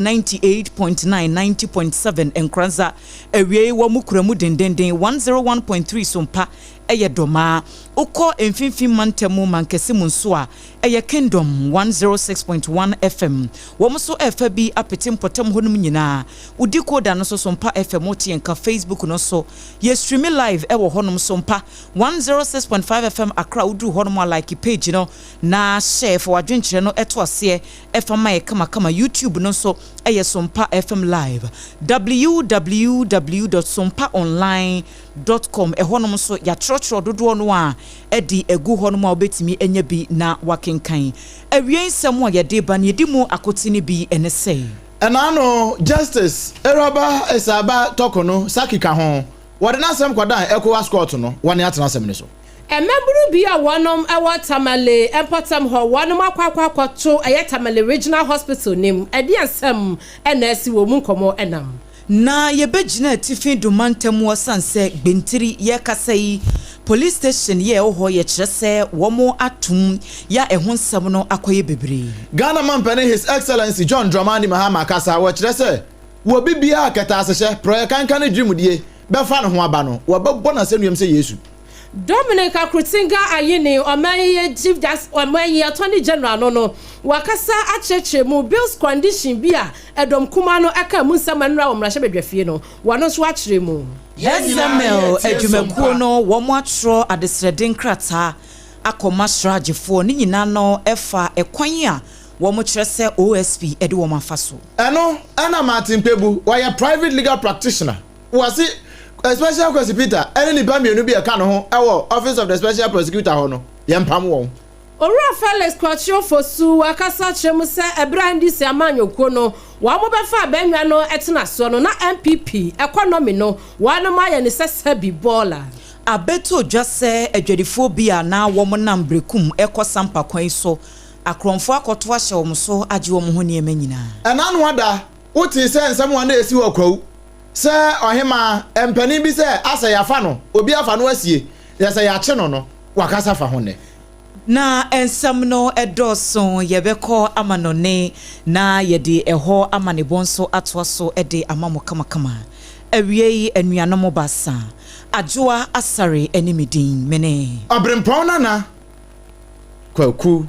98.9, 90.7 Nkoranza, awiei wɔn kura mu dendenden, 101.3 Sompa yɛ Dɔmaa. Wokɔ Mfimfini Mantam Mankɛse mu nso a, ɛyɛ Kingdom 106.1 FM. Wɔn nso refa bi apete mpɔtam hɔnom nyinaa. Wo decoder no nso Sompa FM, wote yɛn nka Facebook no so. Yɛ streame live wɔ hɔnom, Sompa 106.5 FM Accra. Woduru hɔnom a, like page no na share, fa w'adwenkyerɛ no to aseɛ fa ma yɛ kamakama. YouTube no nso yɛ Sompa FM Live. Www dot sompaonline dot com Ɛhɔnom nso yɛatwerɛtwerɛ dodoɔ no ara de agu hɔnom a wobɛtumi anya bi na woakenkan. Awiei nsɛm a yɛde reba no yɛdi mu akotene bi ne sɛ. Ɛnaano Justice Eraba Esaaba Torkornoo Sackey ka ho, wɔde n'asɛm kɔdan Ecowas kɔɔto no, wɔne atena asɛm no so. Mmabunu bi a wɔnom wɔ Tamale mpɔtam hɔ wɔnom akɔ akɔ akɔto ɛyɛ Tamale Regional Hospital no mu, ɛdeɛn nsɛm na asi wɔ mu nkɔmmɔ nam. Na yɛbɛgyina atifi do mantam mu ɔsan sɛ Gbentiri yɛkasa yi police station yɛ ɛwɔ hɔ yɛkyerɛ sɛ wɔn atom yɛ a ɛho nsɛm no akɔyɛ bebree. Ghana Mampanin His Excellency John Dramani Mahama akasa wɔkyerɛ sɛ wɔ bibiara a kɛtɛasehyɛ, prɔeɛ kankan ne dwirimdie bɛfa ne ho aba no wɔbɛbɔ no asɛnnuam sɛ Yesu. Dominic Akuritinga Ayine, ɔman yi Chief Justice, ɔman yi Attorney General no no, wakasa akyerɛkyerɛ mu Bills Condition bi a ɛdɔm kumaa no kaa mu nsɛm nnora wɔ mmarahyɛbadwafie no, wɔno nso akyerɛ mu. SML adwumakuo no wɔn atwerɛ adesrɛde nkrataa akɔma sraagyefoɔ, ne nyinaa no ɛfa ɛkwan a wɔn kyerɛ sɛ OSP de wɔn afa so. Ɛno na Martin Kpebu, ɔyɛ private legal practitioner. Wɔse Special Kwesi Peter ne nnipa mmienu bi a ɛka ne ho wɔ Office of the Special Prosecutor hɔ no, yɛmpam wɔn. Owura Felix Kwakye Ofosu akasa akyerɛ mu sɛ ɛberɛ a NDC amanyɔkuo no wɔn bɛfa abannwa no tena soɔ no na NPP ɛkɔnɔmi no wɔnom ayɛ no sɛ sɛbi bɔɔla. Abɛtɔ dwa sɛ adwadifoɔ bi a na wɔnam Berekum rekɔ Sampa kwan so akorɔmfoɔ akɔto ahyɛ wɔn so agye wɔn ho nneɛma nyinaa. Ɛna no ada, wotee sɛ nsɛm a na ɛsi wɔ Kwawu Sɛ ɔhemaa, mpanin bi sɛ asɛ yɛafa no, obi afa no asie, yɛ sɛ yɛakye no no, wakasa fa ho nnɛ. Na nsɛm no dɔɔso, yɛbɛkɔ amanɔne na yɛde ɛhɔ amanebɔ nso atoa so de ama mo kamakama. Awiei anuanom baasa, Adwoa Asare ne me din, mene. Ɔberempɔn Nana Kwaku.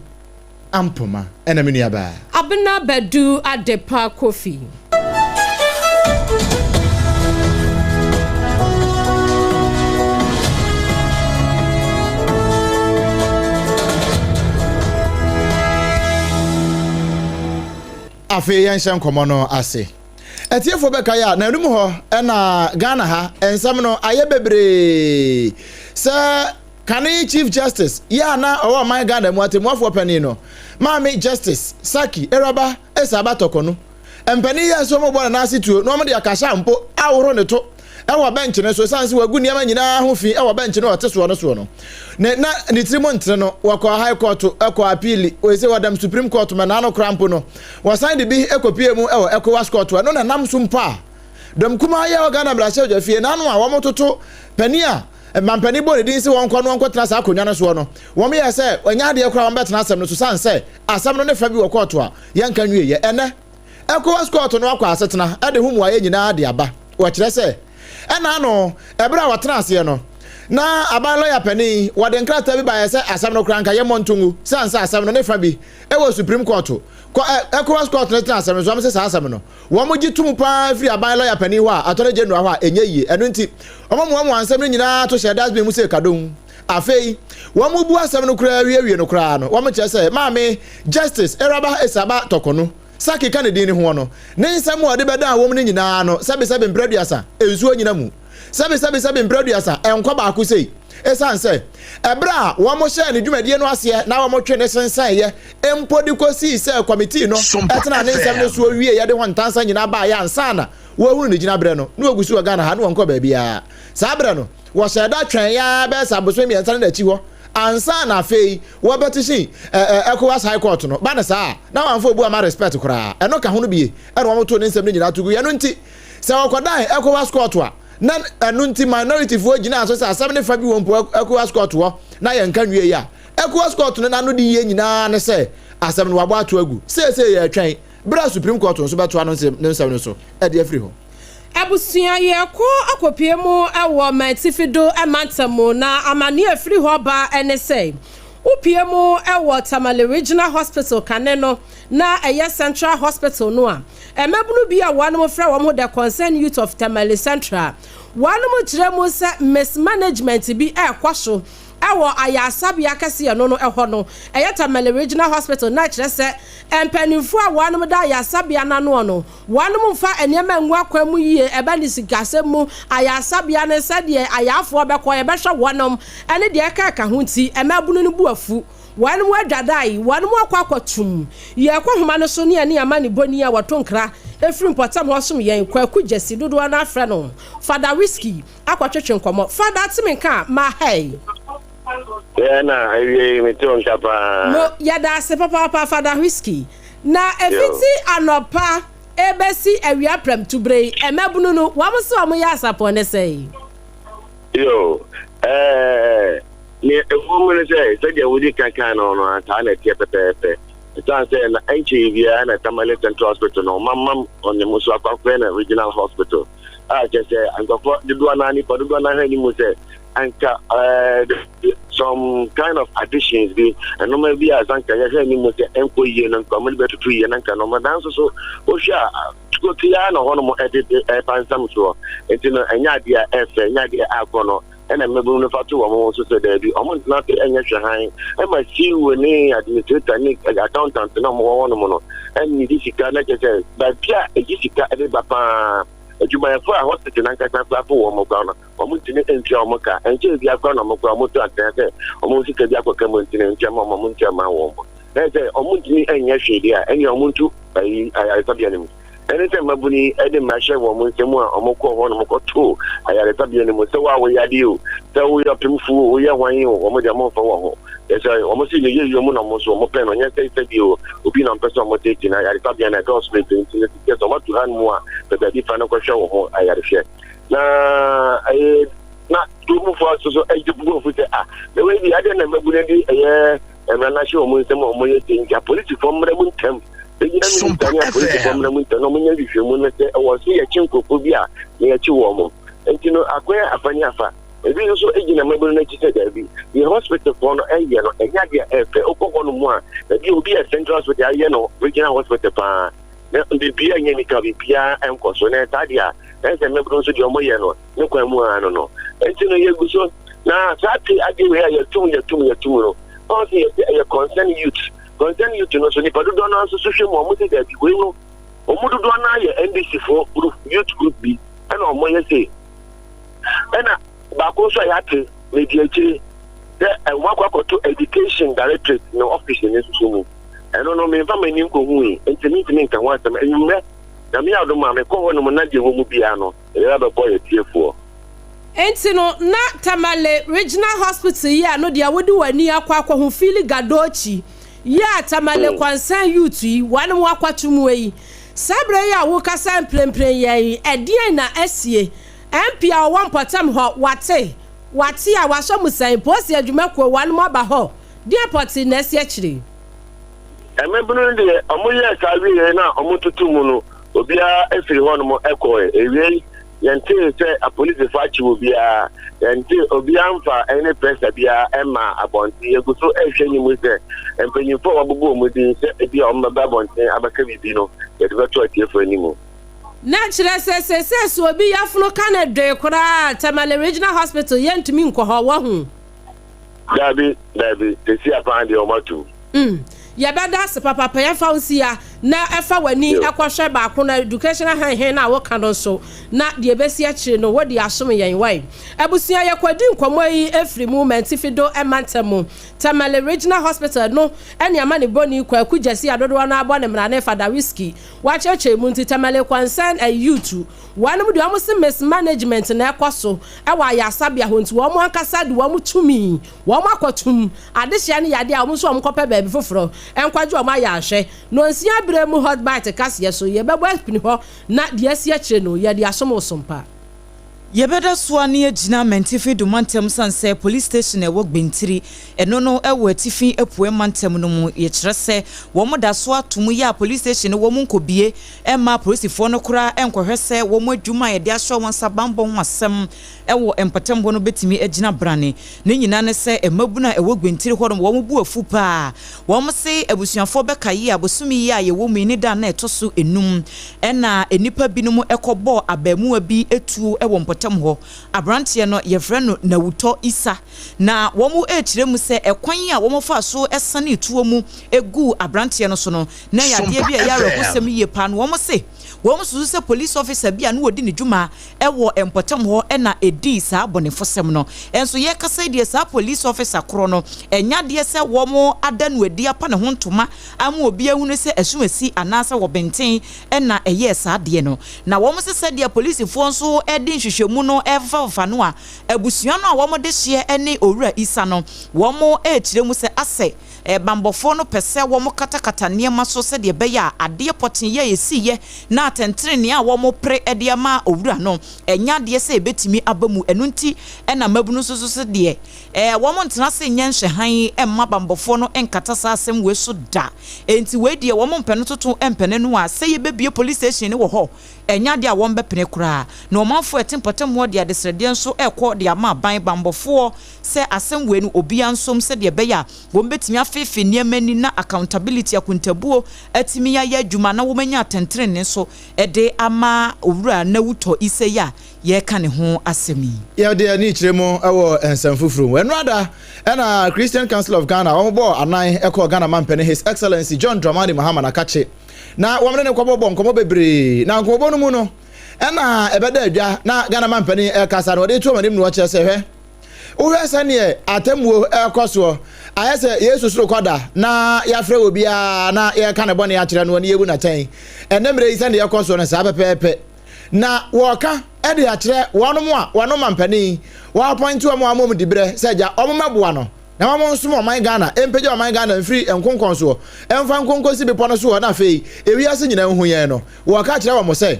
Ampoma ɛna me nua baa. Abena Badu Adepa Kofi. Afei yɛnhyɛ nkɔmmɔ no ase. Atiefoɔ bɛkae a, n'anum hɔ ɛna Ghana ha nsɛm no ayɛ bebree sɛ Kane Chief Justice yi a na ɔwɔ ɔman Ghana mu atemmuafoɔ panin no, Maame Justice Sackey Eraba Esaaba Torkornoo. Mpanin yi anso wɔbɔ ne nan ase tuo na wɔde akasa mpo ahohoro ne to wɔ bɛnkye no so esiane sɛ wagu nneɛma nyinaa ho fi wɔ bɛnkye no a ɔte soɔ no soɔ no. Ne na ne tirim ntere no, wɔkɔɔ High Court kɔɔ apiili, seesei wɔdam Supreme Court ma n'ano koraa mpo no, wɔsan de bi kɔpuee mu wɔ Ecowas Court. Ɛno na ɛnam so mpo a dɔm kumaa yi a ɛwɔ Ghana mmarahyɛbadwafie n'ano a wɔtoto panin a Mampanin bɔɔ ne din se wɔnkɔ na wɔnkɔtena saa akonnwa no soɔ no, wɔyɛɛ sɛ ɛnyɛ adeɛ koraa wɔbɛtena asɛm no so sane sɛ asɛm no ne fa bi wɔ kɔɔto a yɛnka nwieeɛ. Ɛnnɛ, Ecowas kɔɔto no akɔ asetena de ho mmuaeɛ nyinaa de aba. Wɔkyerɛ sɛ, ɛnna ano, ɛberɛ a wɔtena aseɛ no, na aban lɔya panin, wɔde nkrataa bi baeɛ sɛ asɛm no koraa nka yɛmmɔ nto ngu sane sɛ asɛm no ne fa bi wɔ Supreme Court. Kɔ, Ecowas kɔɔto no tena asɛm no so, wɔn se saa asɛm no, Wɔgye tom paa firi aban lɔya panin hɔ a, Attorney General hɔ a, ɛnyɛ yie. Ɛno nti, wɔmoamoa nsɛm no nyinaa to hyɛɛ dustbin mu sɛ kadon. Afei, wɔbu asɛm no koraa wiewie no koraa no, wɔkyerɛ sɛ Maame Justice Eraba Esaba Torkornoo, Sackey ka ne din no hoɔ no, ne nsɛm a ɔde bɛdaa wɔn no nyinaa no, sɛbesɛbe mprɛ aduasa, nsuo nnyina mu. Sɛbesɛbesɛbe mprɛ aduasa, ɛnkɔ baako sei. Esiane sɛ, ɛberɛ a wɔhyɛɛ ne dwumadie no aseɛ na wɔtwe no sensɛneeɛ mpo de kɔsii sɛ kɔmitii no tenaa ne nsɛm no soɔ wieeɛ de hɔ ntansa nyinaa baeɛ ansa na wɔrehunu ne gyinaberɛ no, na wɔgu so wɔ Ghana ha na wɔnkɔɔ baabiara. Saa berɛ no, wɔhyɛɛ da twɛneeɛ ara bɛyɛ sɛ abosome mmiɛnsa ne n'akyi hɔ ansa na afei wɔbɛtehye Ecowas High Court no. Ba no saa a, na wɔamfa obu amma respect koraa. Ɛno ka ho no bie na wɔtoo ne nsɛm no nyinaa to guiɛ. Ɛno nti, sɛ wɔkɔdan Ecowas Court a, na ɛno nti minority foɔ gyinaa so sɛ asɛm no fa bi wɔ mpo Ecowas court hɔ na yɛnka nwie a, Ecowas court no n'ano de yie nyinaa ne sɛ asɛm no wabɔ ato agu. Seesei yɛretwɛn. berɛ a Supreme Court nso bɛtoa no ne nsɛm no so de afiri hɔ. Abusua yɛkɔ akɔpue mu wɔ Mantifi do mantam mu na amaneɛ a ɛfiri hɔ ba ne sɛ wopue mu wɔ Tamale Regional Hospital kane no na ɛyɛ Central Hospital no a mmabunu bi a wɔnom frɛ wɔn ho The Concerned Youth of Tamale Central wɔnom kyerɛ mu sɛ mismanagement bi ɛrekɔ so wɔ ayaresabea kɛseɛ no no hɔ no ɛyɛ Tamale Regional Hospital na kyerɛ sɛ mpanimfoɔ a wɔnom da ayaresabea no ano no Wɔnom mfa nneɛma ngu akwan mu yie, ɛba ne sikasɛm mu, ayaresabea no, sɛdeɛ ayarefoɔ bɛkɔ, yɛbɛhwɛ wɔnom, ɛne deɛ ɛkeka ho nti, mmaabunu no bo afu. Wɔnom adwadae, wɔnom akɔ akɔtom. Yɛkɔ nhoma no so ne yɛne amanebɔni a wɔto nkra firi mpɔtam hɔ som yɛn, Kwaku Gyasi, dodoɔ no ara frɛ no Fada Whiskey, akɔtwetwe nkɔmmɔ. Fada, te me nka a, ma hey. Yɛ na awiei mete wo nka paa. Mo, yɛda ase papaapa Fada Whiskey. Na ɛfiti anɔpa ɛbɛsi awia prɛmtoberɛ yi, mmabunu no, wɔn se wɔn yɛ asapɔn ne sɛn? Yo, ɛɛ, nea ɛwɔ mu ne sɛ, sɛdeɛ wodi kan kan no no, saa na ɛteɛ pɛpɛɛpɛ. Ɛsiane sɛ na ɛnkyɛe biara na Tamale Central Hospital no, wɔamam ɔne mo so akɔ akɔyɛ no Regional Hospital, a kyerɛ sɛ nkurɔfoɔ dodoɔ no ara, nnipa dodoɔ no ara hwɛ anim sɛ anka ɛɛ some kind of additions bi nneɛma bi a sanka yɛhwɛ anim sɛ ɛnkɔ yie no nka wɔde bɛtoto yie na nka nneɛma nanso so wohwɛ a tukotu ara na hɔnom ɛde ɛpansam soɔ nti no ɛnyɛ adeɛ a ɛfɛ ɛnyɛ adeɛ a akɔ no ɛna mmabunu no fa to wɔn ho so sɛ daabi wɔn ntena ase ɛnyɛ hwɛ hann ɛma CEO ne administrator ne accountant na wɔn wɔ hɔnom no ɛne di sika na kyerɛ sɛ baabi a ɛgye sika ɛde ba paa adwumayɛfo a hospital nankasa koraa fo wɔn koraa no Wɔntumi ntua wɔn ka. Ɛnkyɛe biara koraa na wɔn koraa wɔtu atena sɛ wɔn sika bi akɔka mu nti no ntua ma wɔn, wɔntua mma wɔn. Na ɛsɛ sɛ wɔntumi nyɛ hwee deɛ a, ɛnneɛ wɔntu ayi ayaresabea no mu. Ɛne sɛ mmabunu yi de mmara hyɛ wɔn nsam a wɔkɔɔ hɔ na wɔkɔtoo ayaresabea no mu sɛ wo a woyɛ adeɛ o, sɛ woyɛ ɔpemfoɔ o, woyɛ hwan o, wɔn deɛ wɔmfa wɔn ho. Kyerɛ sɛ wɔn se yɛyɛ yie mu na wɔn nso wɔpɛ no, nyɛ sɛ sɛdeɛ o, obi na wɔpɛ sɛ wɔtete no. Ayaresabea no ɛdɔɔso bebree nti no, kyerɛ sɛ wɔatu ha no mu a, pɛ baabi fa no kɔhwɛ wo ho ayarehwɛ. Na ɛyɛ na kuromufoɔ nso so agye bu afu sɛ ah na wei deɛ adeɛ na mmabunu de ɛyɛ mmara no ahyɛ wɔn nsam a wɔyɛ sɛ nti apolisifoɔ mmara mu ntɛm ɛgyina minista ne apolisifoɔ mmara mu ntɛm na wɔnyɛ nhwehwɛmu no sɛ ɛwɔ so yɛkye nkurɔfoɔ bi a na yɛkye wɔn mo nti no akwan afa ne afa ebi nso gyina mmabunu no akyi sɛ daabi deɛ hospitalfoɔ no ɛyɛ no ɛnyɛ adeɛ a ɛfɛ wokɔ hɔ no mu a baabi a obi yɛ central hospital ayɛ no regional hospital paa na biribiara nyɛ nika biribiara nkɔ so na ɛtaa deɛ a na sɛ mmabunu nso deɛ wɔyɛ no ne kwan mu ara no no nti no yɛgu so na saa te adeɛ wei a yɛtum yɛtum yɛtum no ɔn sɛ yɛsɛ ɛyɛ concern youth concern youth no so nipa dodoɔ no nso so hwɛ mu wɔn sɛ daabi wei no wɔn dodoɔ no ayɛ NDC foɔ group youth group bi ɛna wɔn yɛ sei ɛna baako nso a yɛate na edi akyire sɛ wɔn akɔ akɔto education directorate no office no nso so mu ɛno no memfa m'ani nkɔhui nti mentumi nka ho asɛm anwummerɛ Nyame adom a, mekɔ hɔ nom na deɛ ɛwɔ mu biara no, mede ba bɛbɔ yɛ tiefoɔ. Enti no, na Tamale Regional Hospital yi a no deɛ wode w'ani akɔ akɔho Fili Gadochi yi a Tamale Concern Youth yi wɔnom akɔto mu yi, saa berɛ yi a wokasa mprempren yɛn yi, ɛdeɛn na asie? MP a ɔwɔ mpɔtam hɔ, wate? Wate a, wasɔ mu sɛn? Polisi adwumakuo, wɔnom aba hɔ? Deɛn pɔtee na asi akyire yi? Mmabunu no deɛ, wɔyɛɛ saa wieeɛ na wɔtoto mu no, obiara firii hɔnom kɔeɛ. Awiei, yɛntee sɛ apolisifoɔ akye obiara. Yɛntee, obiara mfaa ɛne prɛsa biara mmaa abɔnten. Yɛgu so rehwɛ anim sɛ mpanimfoɔ a wɔabobɔ wɔn din sɛ ebia wɔbɛba abɔnten abɛka biribi no, yɛde bɛto atiefoɔ anim. Na kyerɛ sɛ seesei sɛ obi yafunu ka no dwee koraa a, Tamale Regional Hospital yɛntumi nkɔ hɔ, wahu. Daabi, daabi, sesia paa deɛ wɔn atum. Mm, yɛbɛda ase papaapa. Yɛmfa wo nsi ha na fa w'ani kɔhwɛ baako no, educational henhen no a woka no nso, na deɛ ɛbɛsi akyire no, wode asom yɛn. Wai? Abusua, yɛkɔdi nkɔmmɔ yi firi mu Mantifi do mantam mu, Tamale Regional Hospital no ne amanebɔni Kwaku Gyasi a dodoɔ no ara bɔ ne mmrane Fada Whiskey. Wakyerɛkyerɛ mu nti, Tamale Concern Youth, wɔnom deɛ wɔn se mismanagement na ɛkɔ so wɔ ayaresabea hɔ nti wɔn ankasa de wɔn tumi wɔn akɔtom adehyeɛ ne yadeɛ a wɔn nso wɔn kɔpɛ baabi foforɔ nkwagye wɔn ayarehwɛ. Nɔnsia berɛ mu Hot Bite kaseɛ so yɛbɛbɔ apini hɔ na deɛ asi akyire no yɛde asom wo sompa. Yɛbɛda so ara ne agyina Mantifi do mantam sane sɛ Police Station a ɛwɔ Gbentiri, ɛno no wɔ Atifi Apueɛ mantam no mu. Yɛkyerɛ sɛ wɔn da so ato mu yɛ a Police Station no wɔn nkɔbue mma apolisifoɔ no koraa nkɔhwɛ sɛ wɔn adwuma a yɛde ahyɛ wɔn nsa banbɔ ho asɛm wɔ mpɔtam hɔ no bɛtumi agyina brane. Ne nyinaa ne sɛ mmabunu a ɛwɔ Gbentiri hɔ nom wɔn bo afu paa. Wɔn se abusuafoɔ bɛkae a bosome yi a yɛwɔ mu yi ne da a na ɛtɔ so nnum na nnipa binom kɔbɔɔ abaamuwa bi tuo wɔ mpɔtam hɔ. Abranteɛ no yɛfrɛ no Nawutɔ Isa. Na wɔn rekyerɛ mu sɛ ɛkwan a wɔn faa so sanee tuo mu guu abranteɛ no so no na ɛyɛ adeɛ bi a ɛyɛ awerɛhosɛm yie paa. Na wɔn se wɔn susu sɛ police officer bi a na ɔdi ne dwuma wɔ mpɔtam hɔ na ɛdii saa abɔnefosɛm no. Nso yɛrekasa yi deɛ saa police officer korɔ no, ɛnyɛ adeɛ sɛ wɔada no adi apa ne ho ntoma ama obi ahunu sɛ asumasi anaasɛ wɔbenten na ɛyɛɛ saa adeɛ no. Na wɔn se sɛdeɛ polisifoɔ nso de nhwehwɛmu no refafafa no a, abusua no a wɔde hyeɛ ne Owura Issa no, wɔrekyerɛ mu sɛ asɛ Bammɔfoɔ no pɛ sɛ wɔkatakata nneɛma so sɛdeɛ ɛbɛyɛ a adeɛ pɔtee a ɛsiiɛ na atɛntenenee a wɔrepere de ama owura no, ɛnyɛ adeɛ sɛ ɛbɛtumi aba mu. Ɛno nti na mmabunu nso so sɛ deɛ wɔntena ase nyɛ nhwɛhan mma bammɔfoɔ no nkata saa asɛm wei so da. Enti wei deɛ wɔmpɛ no toto mpene no a sɛ yɛbɛbue police station no wɔ hɔ, ɛnyɛ adeɛ a wɔbɛpene koraa. Na ɔmanfoɔ a ɛte mpɔtam hɔ de adesrɛdeɛ nso rekɔ de ama aban bammɔfoɔ sɛ asɛm wei no obiara nsom sɛdeɛ ɛbɛyɛ a wɔbɛtumi afeefee nneɛma ani na accountability, akontabuo, atumi ayɛ adwuma na wɔanya atɛntenenee nso de ama Owura Nawutɔ Issah yi a yɛreka ne ho asɛm yi. Yɛde ani kyerɛ mu wɔ nsɛm foforo mu. Ɛno ada na Christian Council of Ghana wɔn bɔɔ anan kɔɔ Ghana Mampanin His Excellency John Dramani Mahama Nakakye na wɔn ne no kɔbɔbɔ nkɔmmɔ bebree na nkɔmmɔbɔ no mu no ɛna ɛbɛda adwa na Ghana Mampanin ɛkasa no wɔde to wɔn anim na wɔkyerɛ sɛ hwɛ Wohwɛ sɛdeɛ atemmuo rekɔ soɔ, ayɛ sɛ Yesu soro kɔ da na yɛafrɛ obiara na yɛreka ne bɔne akyerɛ no na yɛbu no atɛn. Ɛnnɛ mmerɛ yi sɛdeɛ ɛkɔ soɔ no saa pɛpɛɛpɛ na wɔreka de akyerɛ wɔnom a wɔn mampanin wɔapɔinte wɔn a wɔn diberɛ sɛ agya wɔn mmɛboa no na wɔn nsom ɔman Ghana mpagya ɔman Ghana mfiri nkonkɔn soɔ mfa nkonkosi bepɔ no soɔ na afei ewiase nyinaa nhu yɛn no wɔreka akyerɛ wɔn sɛ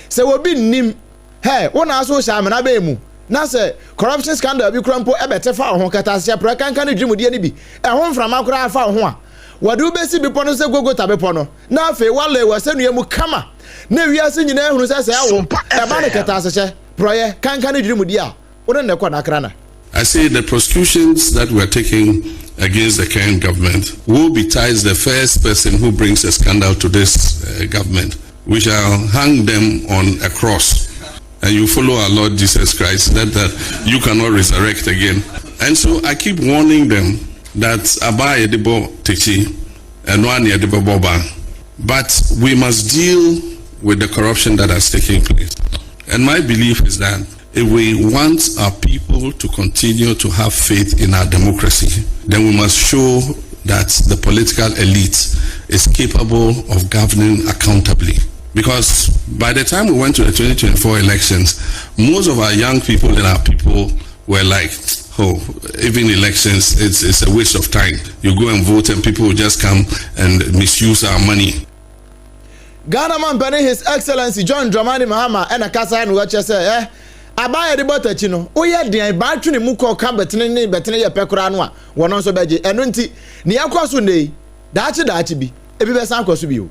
sɛ obi nnim Hey, wo na aso hyɛ amena bɛn mu? Na sɛ corruption scandal bi koraa mpo bɛte fa wo ho, kɛtɛasehyɛ, prɛkanka ne dwirimudeɛ no bi, ɛho mframa koraa fa wo ho a, wɔde wo bɛsi bepɔ no sɛ Golgota bepɔ no, na afei woalɛe w'asɛnnua mu kama, na wiase nyinaa ahunu sɛ sɛɛ wo, ɛba no kɛtɛasehyɛ, porɔeɛ, kanka ne dwirimudeɛ a, wo ne no kɔ n'akrana. I say the prosecutions that we are taking against the current government will be ties the first person who brings a scandal to this uh, government. We shall hang them on a cross. And you follow our Lord Jesus Christ that, that you cannot resurrect again. And so I keep warning them that Abba Edibo Techi and Edibo Boba. But we must deal with the corruption that has taken place. And my belief is that if we want our people to continue to have faith in our democracy, then we must show that the political elite is capable of governing accountably. Because by the time we went to the 2024 elections, most of our young people and our people were like, oh, even elections, it's, it's a waste of time. You go and vote and people will just come and misuse our money. Ghana mampanin His Excellency John Dramani Mahama na kasae na ɔkyerɛ sɛ ɛ aban a yɛde bɔ takyi no woyɛ deɛn baa twe ne mu kɔ ka bɛtene ne bɛtene yɛ pɛ koraa no a wɔn nso bɛgye ɛno nti nea ɛkɔ so nnɛ yi daakye daakye bi ebi bɛsan akɔ so bio.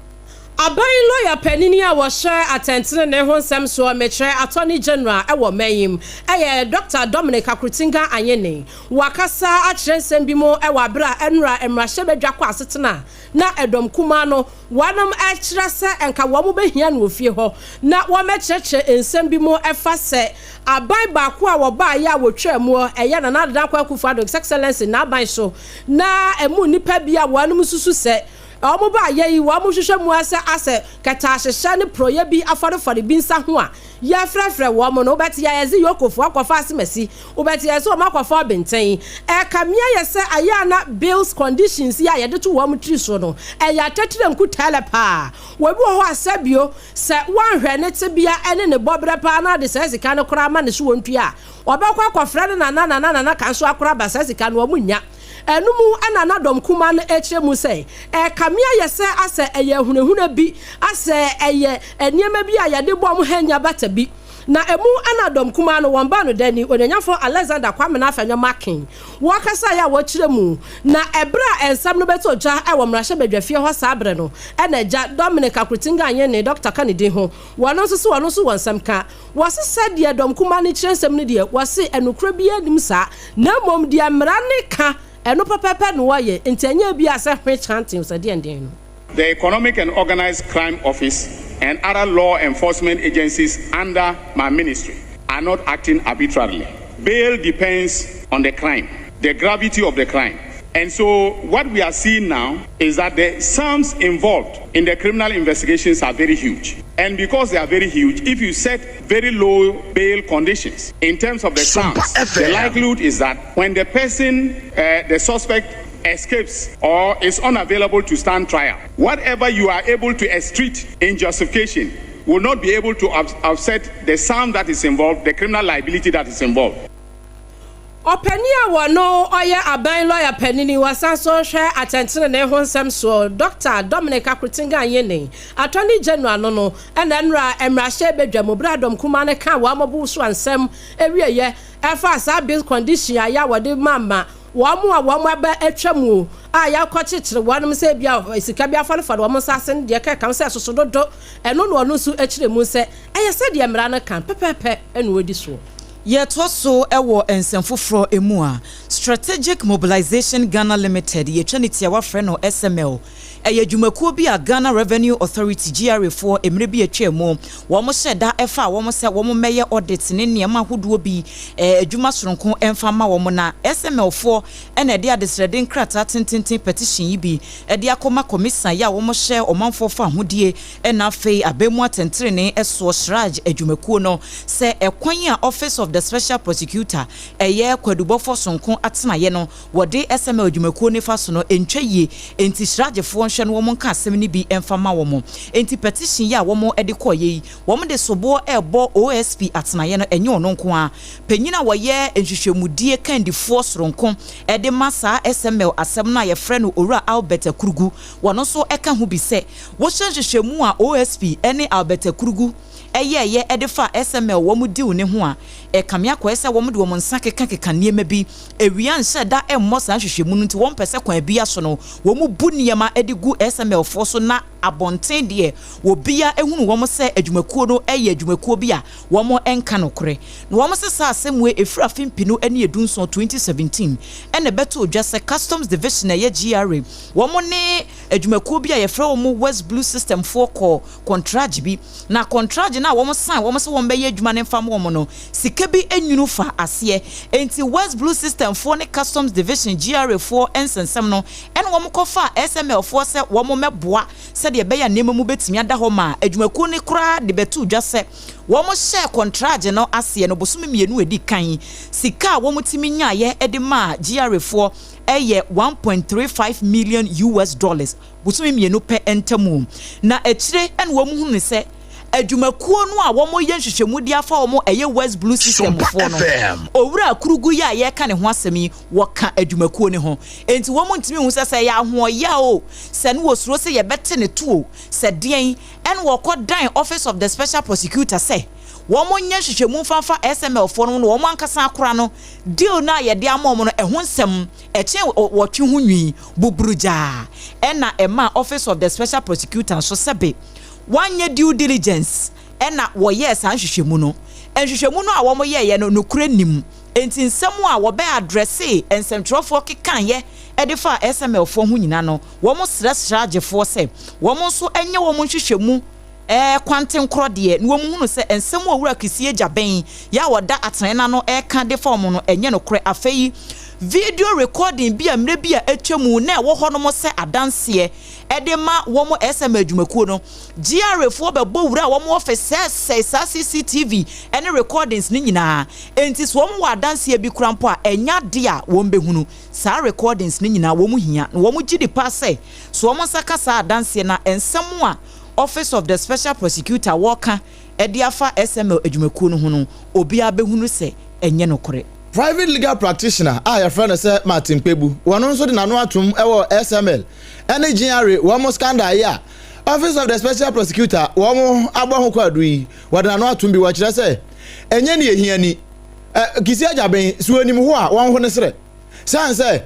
Aban lɔya panin a wɔhyɛ atɛntenenee ho nsɛm soɔ, mekyerɛ Attorney General wɔ ɔman yi mu, yɛ Dɔkta Dominic Akrotinga Anyene. Wakasa akyerɛ nsɛm bi mu wɔ aberɛ a ɛnora mmarahyɛbadwa kɔ asetena a na ɛdɔm kumaa no wɔnom kyerɛ sɛ nka wɔn bɛhia no wɔ fie hɔ na wɔmmɛkyerɛkyerɛ nsɛm bi mu ɛfa sɛ aban baako a wɔbaeɛ a wɔtwaa muɔ ɛyɛ Nana Addo Dankwa Akufo Addo His Excellency n'aban so na ɛmu nnipa bi a wɔnom susu sɛ wɔn baeɛ yi wɔn hwehwɛ mu asɛ asɛ kɛtɛahyehyɛ ne porɔeɛ bi afɔrefɔre bi nsa ho a Yɛfrɛfrɛ wɔn no, wobɛte ayɛ dze Yokofoɔ akɔfa asemasi, wobɛte ayɛ sɛ wɔn akɔfa ɔbenten. Ɛkame ayɛ sɛ ayɛ a na bills conditions yi a yɛde to wɔn tiri so no, ɛyɛ atɛterɛ nkutɛlɛ paa. Obi wɔ hɔ a sɛbio, sɛ woanhwɛ ne tebea ne ne bɔberɛ paa na wode saa sika no koraa ma no sɛ ɔntua a, ɔbɛkɔ akɔfrɛ ne nana nana nana ka nso akora aba saa sika no wɔn nnya. Ɛno mu na na dɔm kumaa no rekyerɛ mu sɛ, Ɛrekame ayɛ sɛ asɛ ɛyɛ ahunahuna bi, asɛ ɛyɛ nneɛma bi a yɛde bɔ wɔn hɛn nya bata bi. Na emu na dɔm kumaa no wɔn baano dani, Onuonyamfo Alexander Kwamena Afenyo-Markin, wɔkasaeɛ a wɔkyerɛ mu. Na ɛberɛ a nsɛm no bɛtɔ dwa wɔ mmarahyɛbadwafie hɔ saa berɛ no, ɛna agya Dominic Akuritinga Anyene, dɔkta ka ne din ho, wɔno nso se wɔno nso wɔ nsɛm ka. Wɔse sɛdeɛ dɔm kumaa no kyerɛ nsɛm no deɛ, wɔse ɛnokorɛ biara nnim saa, na mmom deɛ mmara no ka, ɛno pɛpɛɛpɛ na wɔyɛ, nti ɛnyɛ ebia sɛ hwe chanting sɛ deɛn deɛn no. The Economic and Organized Crime Office and other law enforcement agencies under my ministry are not acting arbitrarily. Bail depends on the crime, the gravity of the crime. And so what we are seeing now is that the sums involved in the criminal investigations are very huge. And because they are very huge, if you set very low bail conditions in terms of the sums, the likelihood is that when the person, the suspect, escapes or is unavailable to stand trial, whatever you are able to extrude in justification will not be able to offset the sum that is involved, the criminal liability that is involved. Ɔpanin a wɔno ɔyɛ aban lɔya panini, wɔsan so hwɛ atɛntenenee ho nsɛm soɔ, Dɔkta Dominic Akuritinga Ayine, Attorney General no no na nnora mmarahyɛ badwa mu berɛ a dɔm kumaa no kaa wɔn abosoa nsɛm awieɛ ɛfaa saa bail condition a yɛ a wɔde ma ma Wɔn a wɔn aba atwa mu a yɛakɔkyekyere wɔn sɛ ebia sika bi afɔrefɔre wɔn nsa ase no deɛ kɛka ho sɛ ɛsoso dodo. Ɛno na ɔno nso kyerɛ mu sɛ ɛyɛ sɛdeɛ mmara no ka pɛpɛɛpɛ na ɔdi soɔ. Yɛtoa so wɔ nsɛm foforɔ mu a, Strategic Mobilisation Ghana Limited, yɛtwa ne tiawa frɛ no SML, Ɛyɛ dwumakuo bi a Ghana Revenue Authority, GRA, foɔ mmerɛ bi a atwam mu wɔn hyɛ da faa wɔn sɛ wɔn mmɛyɛ audit ne nneɛma ahodoɔ bi adwuma soronko mfa mma wɔn na SML foɔ na ɛde adesrɛde nkrataa tententen petition yi bi de akɔma kɔmisa yi a wɔn hyɛ ɔmanfoɔ fa ahodie na afei abamu atɛntenenee soɔ CHRAJ adwumakuo no sɛ ɛkwan a Office of the Special Prosecutor ɛyɛ kwadubɔfoɔ sononko atenaeɛ no wɔde SML adwumakuo no fa so no ntwa yie, enti Sragyefoɔ nhwɛ na wɔn nka asɛm no bi mfa mma wɔn. Enti petition yi a wɔn de kɔeɛ yi, wɔn de soboɔ rebɔ OSP atenaeɛ no, ɛnyɛ ɔno nko ara. Panyin a wɔyɛ nhwehwɛmudie kandifoɔ soronko de ma saa SML asɛm no a yɛfrɛ no Owura Albert Akurugu, wɔn nso ka ho bi sɛ wohyɛ nhwehwɛmu a OSP ne Albert Akurugu yɛeɛ de faa SML wɔn deal no ho a, ɛkame akɔyɛ sɛ wɔde wɔn nsa kekakeka nneɛma bi. Awia nhyɛ da mmɔ saa nhwehwɛmu no nti wɔmpɛ sɛ kwan biara so no wɔbu nneɛma de gu SML foɔ so na abɔnten deɛ obiara hunu wɔn sɛ adwumakuo no yɛ adwumakuo bi a wɔn nka nokorɛ. Na wɔn se saa asɛm wei ɛfiri afe mpenu ne edunson, 2017, ɛna ɛbɛtoo dwa sɛ Customs Division a ɛyɛ GRA wɔn ne adwumakuo bi a yɛfrɛ wɔn West Blue System foɔ kɔɔ kɔntragye bi, na kɔntragye no a wɔn sign wɔn sɛ wɔn bɛyɛ adwuma no mfa ma wɔn no, sika bi nwunu faa aseɛ. Enti West Blue System foɔ ne Customs Division, GRA foɔ nsɛnsɛm no, ɛna wɔn kɔ faa SML foɔ sɛ wɔn mmɛboa sɛdeɛ ɛbɛyɛ a nneɛma mu bɛtumi ada hɔ maa adwumakuo no koraa de bɛtoo dwa sɛ wɔn hyɛɛ kɔntragye no aseɛ no bosome mmienu a ɛdi kan, sika a wɔn tumi nyaeɛ de maa GRA foɔ yɛ 1.35 million US dollars. bosome mmienu pɛ ntam, na akyire na wɔhunuu sɛ adwumakuo no a wɔyɛ nhwehwɛmu de afa wɔn ɛyɛ West Blue System foɔ no, Owura Kurugu yi a yɛreka ne ho asɛm yi, wɔka adwumakuo no ho. Enti wɔn ntumi nhu sɛ sɛ ɛyɛ ahoɔyaa o, sɛ no wɔsuro sɛ yɛbɛte ne to o, sɛ deɛn, ɛna wɔkɔdan Office of the Special Prosecutor sɛ wɔnyɛ nhwehwɛmu mfa mfa SML foɔ no ho na wɔn ankasa akora no deal no a yɛde ama wɔn no ɛho nsɛm ɛkyɛn wɔtwe ho nwi buburugyaa ɛna ɛmaa Office of the Special Prosecutor nso sɛbe wɔanyɛ due diligence ɛna wɔyɛɛ saa nhwehwɛmu no. Nhwehwɛmu no a wɔyɛeɛ no nokorɛ nnim enti nsɛm a wɔbɛ addressee nsɛmtwerɛfoɔ kekaeɛ de faa SML foɔ ho nyina no wɔsrɛ sraagyefoɔ sɛ wɔn nso nyɛ wɔn nhwehwɛmu Ɛɛ, kwantenkorɔ deɛ, na wɔhunu sɛ nsɛm a Owura Kissi Agyabeng yi a ɔda atenaeɛ no ano reka de fa wɔn no, ɛnyɛ nokorɛ. Afei, video recording bi a mmerɛ bi a atwa mu na ɛwɔ hɔnom sɛ adanseɛ de ma wɔn SM adwumakuo no, GRA foɔ bɛbɔ wuraa wɔn office sɛesɛe saa CCTV ne recordings no nyinaa. Enti sɛ wɔn wɔ adanseɛ bi koraa mpo a, ɛnyɛ adeɛ a wɔbɛhunu. Saa recordings no nyinaa wɔn hia, na wɔn gye di paa sɛ, sɛ wɔn nsa ka saa adanseɛ no a, nsɛm a Office of the Special Prosecutor wɔka de afa SML adwumakuo no ho no, obiara bɛhunu sɛ ɛnyɛ nokorɛ. Private legal practitioner a yɛfrɛ no sɛ Martin Kpebu, wɔno nso de n'ano atom wɔ SML ne GRA wɔn scandal yi a Office of the Special Prosecutor wɔn abɔ ho kwaadu yi, wɔde n'ano atom bi. Wɔkyerɛ sɛ. Ɛnyɛ nea ehia ni. Ɛ, Kissi Agyabeng, so onim ho a, wɔnho no serɛ. Sane sɛ,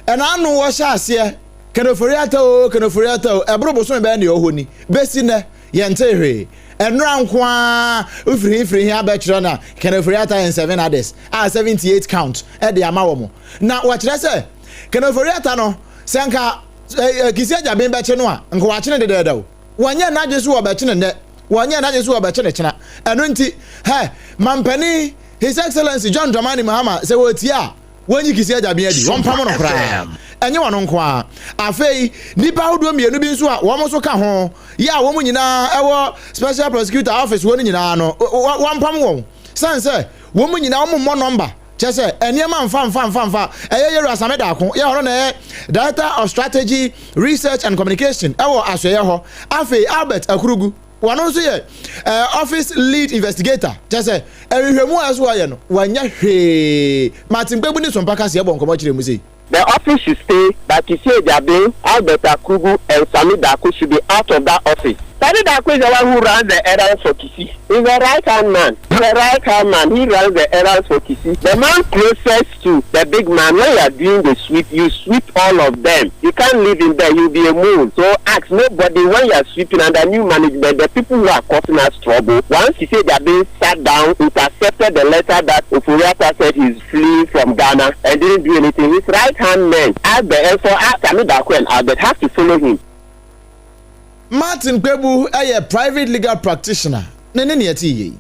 ɛna ano wɔhyɛ aseɛ, Ken Ofori-Atta oo, Ken Ofori-Atta oo, ɛboro bosome bɛyɛ nea ɔwɔ hɔ ni. Bɛsi nnɛ, yɛntee hwee. Ɛnora nko ara, wofiri he firi he abɛkyerɛ na Ken Ofori-Atta and seven others a 78 count de ama wɔn. Na wɔkyerɛ sɛ, Ken Ofori-Atta no, sɛ nka Kissi Agyabeng bɛkye no a, nka wakye no dedaada o. Wɔnyɛɛ n'adwene sɛ wɔbɛkye no nnɛ, wɔnyɛɛ n'adwene sɛ wɔbɛkye no kyena. Ɛno nti, hɛ, Mampanin, His Excellency John Dramani Mahama, sɛ wɔretie a, wɔnyi Kissi Agyabeng adi, wɔmpamo no koraa. Ɛnyɛ ɔno nko ara. Afei, nnipa ahodoɔ mmienu bi nso a wɔn nso ka ho, yɛ a wɔn nyinaa wɔ Special Prosecutor Office hɔ no nyinaa no, wɔmpamo wɔn. Sane sɛ, wɔn nyinaa wɔmmɔ nɔmba. Kyerɛ sɛ, nneɛma mfa mfa mfa mfa. Ɛyɛ Yewura Same Darko, yɛ ɔno na ɛyɛ Director of Strategy, Research and Communication wɔ asoɛeɛ hɔ. Afei Albert Akurugu, ɔno nso yɛ Office Lead Investigator. Kyerɛ sɛ, nhwehwɛmu a ɛso wɔyɛ no, wanyɛ hwee. Martin Kpebu ne Sompa Kaseɛ bɔ nkɔmmɔ kyerɛɛ mu sei. The office should stay but Kissi Agyabeng, Albert Akurugu and Sami Darko should be out of that office. Sami Darko is the one who runs the errands for Kissi. He's the right hand man. He's the right hand man. He runs the errands for Kissi. The man closest to the big man, when you are doing the sweep, you sweep all of them. You can't leave him there. He'll be a mole. So ask nobody when you are sweeping under new management, the people who are causing us trouble. Once Kissi Agyabeng sat down, intercepted the letter that Ofori-Atta said he's fleeing from Ghana and didn't do anything, his right hand men, Albert, and for Sami Darko and Albert, have to follow him. Martin Kpebu yɛ private legal practitioner ne ne nea ɛte yei.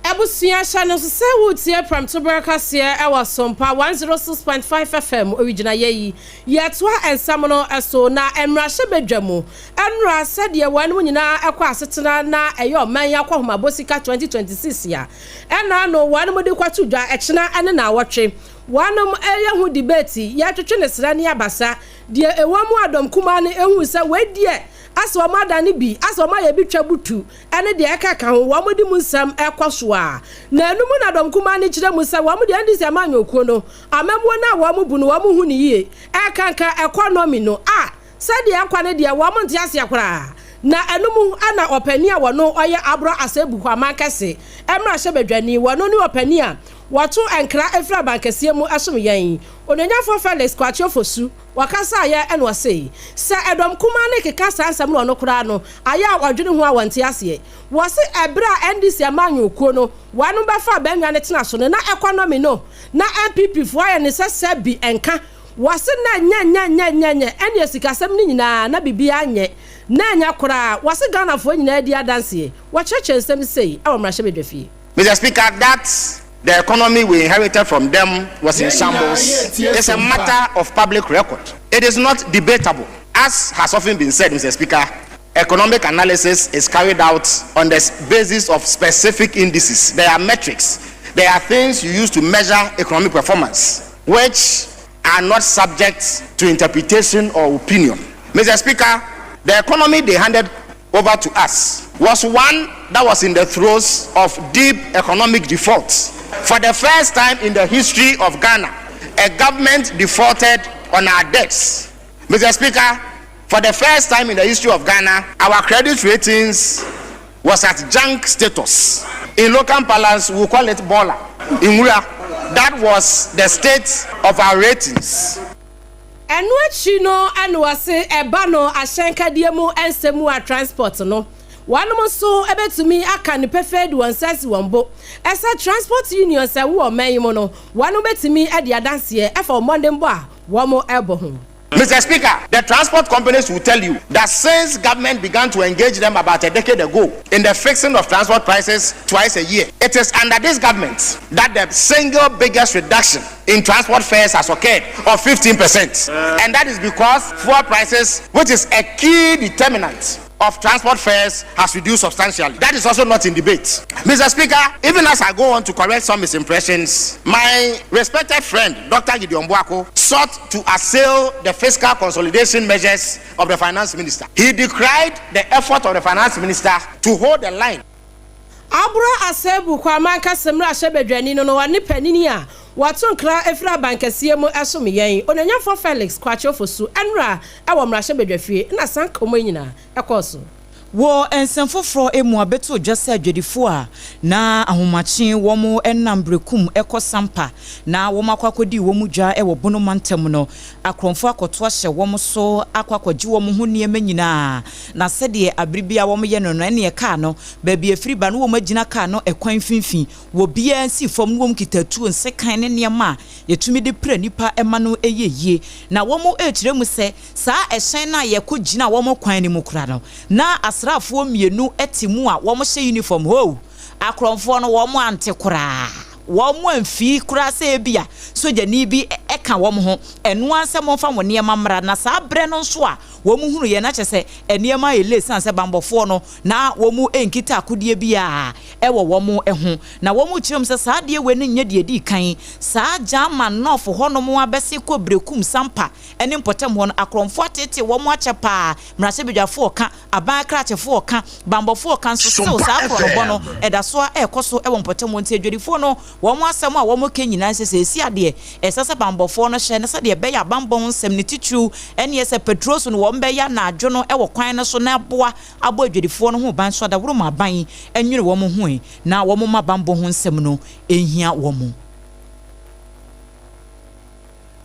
Abusua, hyɛ no nso sɛ woretie Prɛmtoberɛ Kaseɛ wɔ Sompa 106.5 FM owigyinaeɛ yi. Yɛtoa nsɛm no so na mmarahyɛbadwa mu nnora sɛdeɛ wɔnom nyinaa kɔ asetena na ɛyɛ ɔman yi akɔhomabɔ sika 2026 a ɛna ano wɔnom de kɔto dwa ɛkyena ne naawɔtwe wɔnom yɛ ho debate yɛtwetwe ne serɛ ne abasa Deɛ ɛwɔ mu a dɔm kumaa no huu sɛ wei deɛ asɛ wɔn adane bi, asɛ wɔn ayɛ bi twa butu ne deɛ ɛkeka ho, wɔn de mu nsɛm kɔ so a. Na ɛno mu na dɔm kumaa no kyerɛ mu sɛ wɔn deɛ NDC amanyɔkuo no, amammuo no a wɔn bu no wɔn hu no yie, ɛkanka economy no a sɛdeɛ ɛkɔ no deɛ wɔn nte aseɛ koraa. Na ɛno mu na ɔpanin a wɔno ɔyɛ Aborɔ Asebu Kwamang Kɛse mmarahyɛbadwani, wɔno ne ɔpanin a wɔto nkra firi abankɛseɛ mu som yɛn, Onuonyamfoɔ Felix Kwakye Ofosu, ɔkasaeɛ ɛna ɔse, sɛ ɛdɔm kumaa no rekeka saa nsɛm no ɔno koraa no ayɛ a ɔdwene ho a wɔnte aseɛ. Wɔse ɛberɛ a NDC amanyɔkuo no wɔnom bɛfaa bɛnwa no tena so no na economy no na NPP foɔ ayɛ no sɛ sɛbi nka wɔse na nyɛ nyɛ nyɛ nyɛ nyɛ ɛneɛ sikasɛm no nyinaa na biribiara nyɛ na ɛnyɛ koraa wɔse Ghanafoɔ nyinaa di adanseɛ. Wɔkyerɛkyerɛ nsɛm sei wɔ mmarahyɛbadwafie. Mr. Speaker, that the economy we inherited from them was in shambles is a matter of public record. It is not debatable. As has often been said, Mr. Speaker, economic analysis is carried out on the basis of specific indices. There are metrics. There are things you use to measure economic performance, which are not subject to interpretation or opinion. Mr. Speaker, the economy they handed over to us was one that was in the throes of deep economic default. For the first time in the history of Ghana, a government defaulted on our debts. Mr. Speaker, for the first time in the history of Ghana, our credit ratings was at junk status. In local parlance, we call it baller. In Wura, that was the state of our ratings. Ɛno akyi no na wɔse ɛba no ahyɛnkadeɛ mu nsɛm mu a transport no wɔnom nso bɛtumi aka no pefee de wɔn nsa asi wɔn bo sɛ transport unions a ɛwɔ ɔman yi mu no wɔnom bɛtumi de adanseɛ ɛfa wɔn mmɔdenbɔ a wɔn ɛbɔ ho. Mr. Speaker, the transport companies will tell you that since government began to engage them about a decade ago in the fixing of transport prices twice a year, it is under this government that the single biggest reduction in transport fares has occurred of 15%. And that is because fuel prices, which is a key determinant of transport fares, has reduced substantially. That is also not in debate. Mr. Speaker, even as I go on to correct some misimpressions, my respected friend, Dr. Gideon Boako, sought to assail the fiscal consolidation measures of the finance minister. He decried the effort of the finance minister to hold the line. Abura Asebu Kwame Ankasa mmarahyɛbadwani no no ɔne panini a wɔto nkra firi abankɛseɛ mu som yɛn, Onuonyamfoɔ Felix Kwakye Ofosu, nnora wɔ mmarahyɛbadwafie na saa nkɔmmɔ yi nyinaa kɔɔ so. Wɔ nsɛm foforɔ mu abɛto dwa sɛ adwadifoɔ a na ahomakye wɔn nam Berekum kɔ Sampa na wɔn akɔ akɔdi wɔn dwa wɔ Bono mantam no, akorɔmfoɔ akɔto ahyɛ wɔn so akɔ akɔgye wɔn ho nneɛma nyinaa. Na sɛdeɛ abere biara wɔyɛ no no, ɛnneɛ kaa no, baabi a ɛfiri ba no wɔn agyina kaa no ɛkwan mfimfini, wɔbiara nsi fam na wɔn kita tuo, nsekan ne nneɛma a yɛtumi de pira nnipa ma no yɛ yie. Na wɔrekyerɛ mu sɛ Saa ɛhyɛn no a yɛkɔgyinaa wɔn kwan no mu koraa no, na asraafoɔ mmienu te mu a wɔhyɛ uniform. Hoo! Akorɔmfoɔ no, wɔn ante koraa. Wɔn amfii koraa sɛ ebia sogyani bi ka wɔn ho. Ɛno ara sɛ momfa mo nneɛma mmra. Na saa berɛ no nso a wɔhunuiɛ no, na kyerɛ sɛ nneɛma ayɛ late ɛsiane sɛ bammɔfoɔ no, na wɔnkita akodeɛ biara wɔ wɔn ho. Na wɔkyerɛ mu sɛ saa adeɛ wei no nyɛ deɛ ɛdii kan. Saa German North hɔnom abɛse kɔ Berekum, Sampa, ne mpɔtam hɔ no, akorɔmfoɔ ateetee wɔn akyɛ paa, mmarahyɛbadwafoɔ reka, aban akrakyefoɔ reka, bammɔfoɔ reka, nso still saa korɔnobɔ no ɛda so ara ɛrekɔ so wɔ mpɔtam hɔ. Nti adwadifoɔ no wɔn asɛm a wɔreka nyinaa ne sɛ seesei adeɛ ɛsɛ sɛ bammɔfoɔ no hyɛ ne sɛdeɛ ɛbɛyɛ a bammɔ ho nsɛm ne titiriw ɛneɛ sɛ patrols no wɔn bɛyɛ anadwo no wɔ kwan no so na aboa abɔ adwadifoɔ no ho ban so adaworoma aban nwene wɔn ho na wɔn mma bammɔ ho nsɛm no nhia wɔn.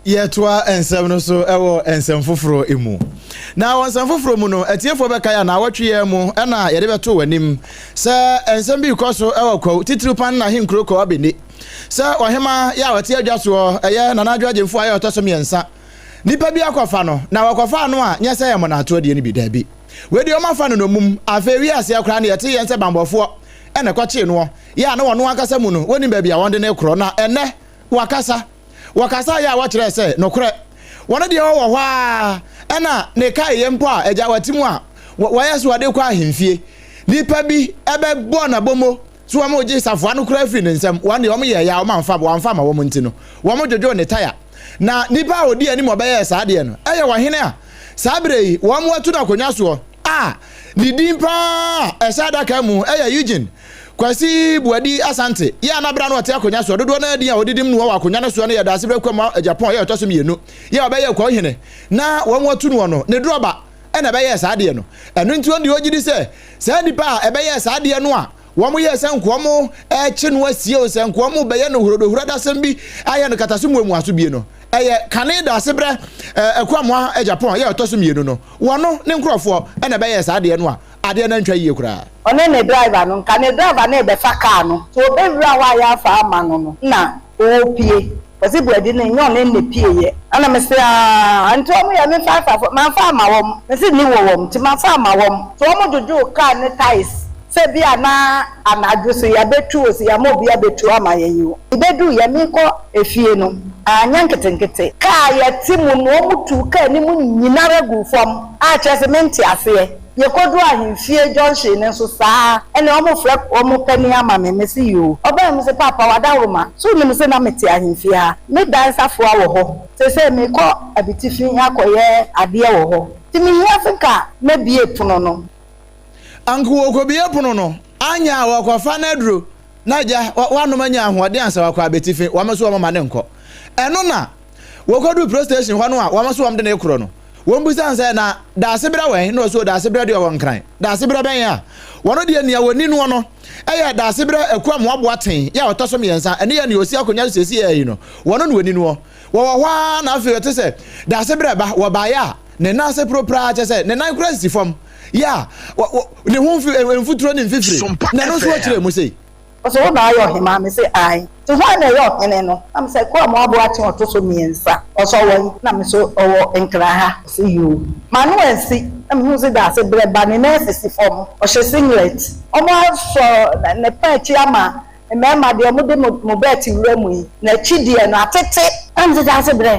Yɛtoa nsɛm no so wɔ nsɛm foforɔ mu. Na wɔ nsɛm foforɔ mu no, atiefoɔ bɛkae a naawɔtwe yi mu na yɛde bɛto wɔn anim sɛ nsɛm bi rekɔ so wɔ Kwawu, titiriw pan na ahenkuro Kwawu Abene. Sɛ ɔhema yɛ a ɔte adwa soɔ, ɛyɛ Nana Adwo Agyemfo a yɛ ɔtɔ so mmiɛnsa. Nipa bi akɔfa no, na wɔkɔfaa no a nyɛ sɛ ɛyɛ mmɔnaatoɔ deɛ no bi, daabi. Wei deɛ wɔafa no nnommum. Afei wii aseɛ koraa no yɛte yɛn sɛ banbɔfoɔ na ɛkɔkyee noɔ, yɛ a na wɔn ankasa mu no wɔnnim baabi a wɔde no rekorɔ. Na ɛnnɛ wakasa. Wɔkasaeɛ a wɔkyerɛɛ sɛ, nokorɛ, wɔn deɛ wɔwɔ hɔ ara ɛna ne kaeɛ mpo a agya wate mu a wɔyɛ sɛ wɔde kɔ ahemfie. Nipa bi bɛbɔɔ n'abomo so wɔn regye safoa no koraa firi ne nsam. Wɔn deɛ wɔn yɛɛ ya wɔn amfa wɔamfa ama wɔn nti no, wɔn dwodwoo ne taya. Na nipa a ɔdi anim ɔbɛyɛɛ saa adeɛ no yɛ ɔhene a saa berɛ yi wɔn atu no akonnwa soɔ a ne din pa ara a ɛhyɛ adaka mu yɛ Eugene Kwasi Boadi Asante, yɛ a na berɛ a na ɔte akonnwa soɔ dodoɔ no ara din a wɔde dim noɔ wɔ akonnwa no soɔ no yɛ Daasebrɛ Kwam Agyapong yɛ ɔtɔ so mmienu yɛ a ɔbɛyɛɛ Kwawu hene na wɔn atu noɔ no ne drɔba na ɛbɛyɛɛ saa adeɛ no. Ɛno nti wɔn deɛ wɔgye di sɛ saa nnipa a ɛbɛyɛɛ saa adeɛ no a wɔyɛɛ sɛ nkoa mo rekye no asie o sɛ nkoa mo bɛyɛ no horodohoradasɛm bi ayɛ no kataso muamuaso bie no ɛyɛ kane Daasebrɛ Akuamoah Agyapong yɛ ɔtɔ so mmienu no wɔno ne nkorɔfoɔ na ɛbɛyɛɛ saa adeɛ no a adeɛ no antwa yie koraa. Ɔne ne driver no, nka ne driver no rebɛfa car no, nti ɔbɛwura hɔ a yɛafa ama no no na ɔrepue. Ɔse Boadi no nnyɛ ɔno na ɛpueeɛ. Ɛna mese aah, nti wɔn yɛ me five five, mamfa amma wɔn, mese nni wɔ wɔn nti mamfa amma wɔn. Nti wɔn dwodwoo car no tyres sɛ bi a na anadwo so yɛabɛtu o, sɛ yɛama obi abɛtu ama yɛn o. Yɛbɛduiɛ, merekɔ efie no, anyɛ nketenkete. Car a yɛte mu no, wɔn tuu car no mu nyinara guu fam a kyerɛ sɛ mente aseɛ. Yɛkɔduruu ahemfie junction no nso saa ara, ɛnna wɔfrɛ wɔn panin ama me, mese yoo. Ɔbae mese paapa w'adaworoma, so wonim sɛ na mete ahemfie ha? Me dan safoa wɔ hɔ, seesei merekɔ Abitifi akɔyɛ adeɛ wɔ hɔ, nti mehia sɛ nka mɛbue pono no. Anka wɔkɔbue pono no, anyɛ a wɔkɔfa no aduro na agya wanom anya ahoɔden ansa wakɔ Abetifi, wɔn nso wɔmma no nkɔ. Ɛno na wɔkɔduu police station hɔ no a wɔn nso wɔde no rekorɔ no, wɔbisa no sɛ, Na Daasebrɛ wɛn? Na ɔse, O Daasebrɛ deɛ ɔwɔ Nkran. Daasebrɛ bɛn a? Wɔn deɛ nea wɔni noɔ no yɛ Daasebrɛ Akua Mmoaboa Ten yɛ a ɔtɔ so mmiɛnsa, ɛno yɛ nea ɔsi akonnwa so seesei yi no, wɔn na wɔni noɔ. Wɔwɔ hɔ ara na afei ɔte sɛ Daasebrɛ ba, wɔbaeɛ a ne nan ase poropraa, kyerɛ sɛ ne nan koraa sisi fam, yɛ a ne ho mfuturo ne mfifire, na ɛno nso wɔkyerɛɛ mu sei. Ɔse wo na ayɛ ɔhemaa? Me se ae. Nti hwan na ɛyɛ ɔhene no? Na me se Akuamoah Boakye ɔto so miensa. Ɔse ɔwɔ he? Na me se ɔwɔ Nkran ha. Ɔse yoo. M'ano ansi na me huu se daase berɛ ba ne nan sisi fam. Ɔhyɛ singlet. Ɔmo asɔ ne paa akyi ama mmarima deɛ ɔmo de mo bɛɛte wura mu yi, n'akyi deɛ no atete. Na me se daase berɛ.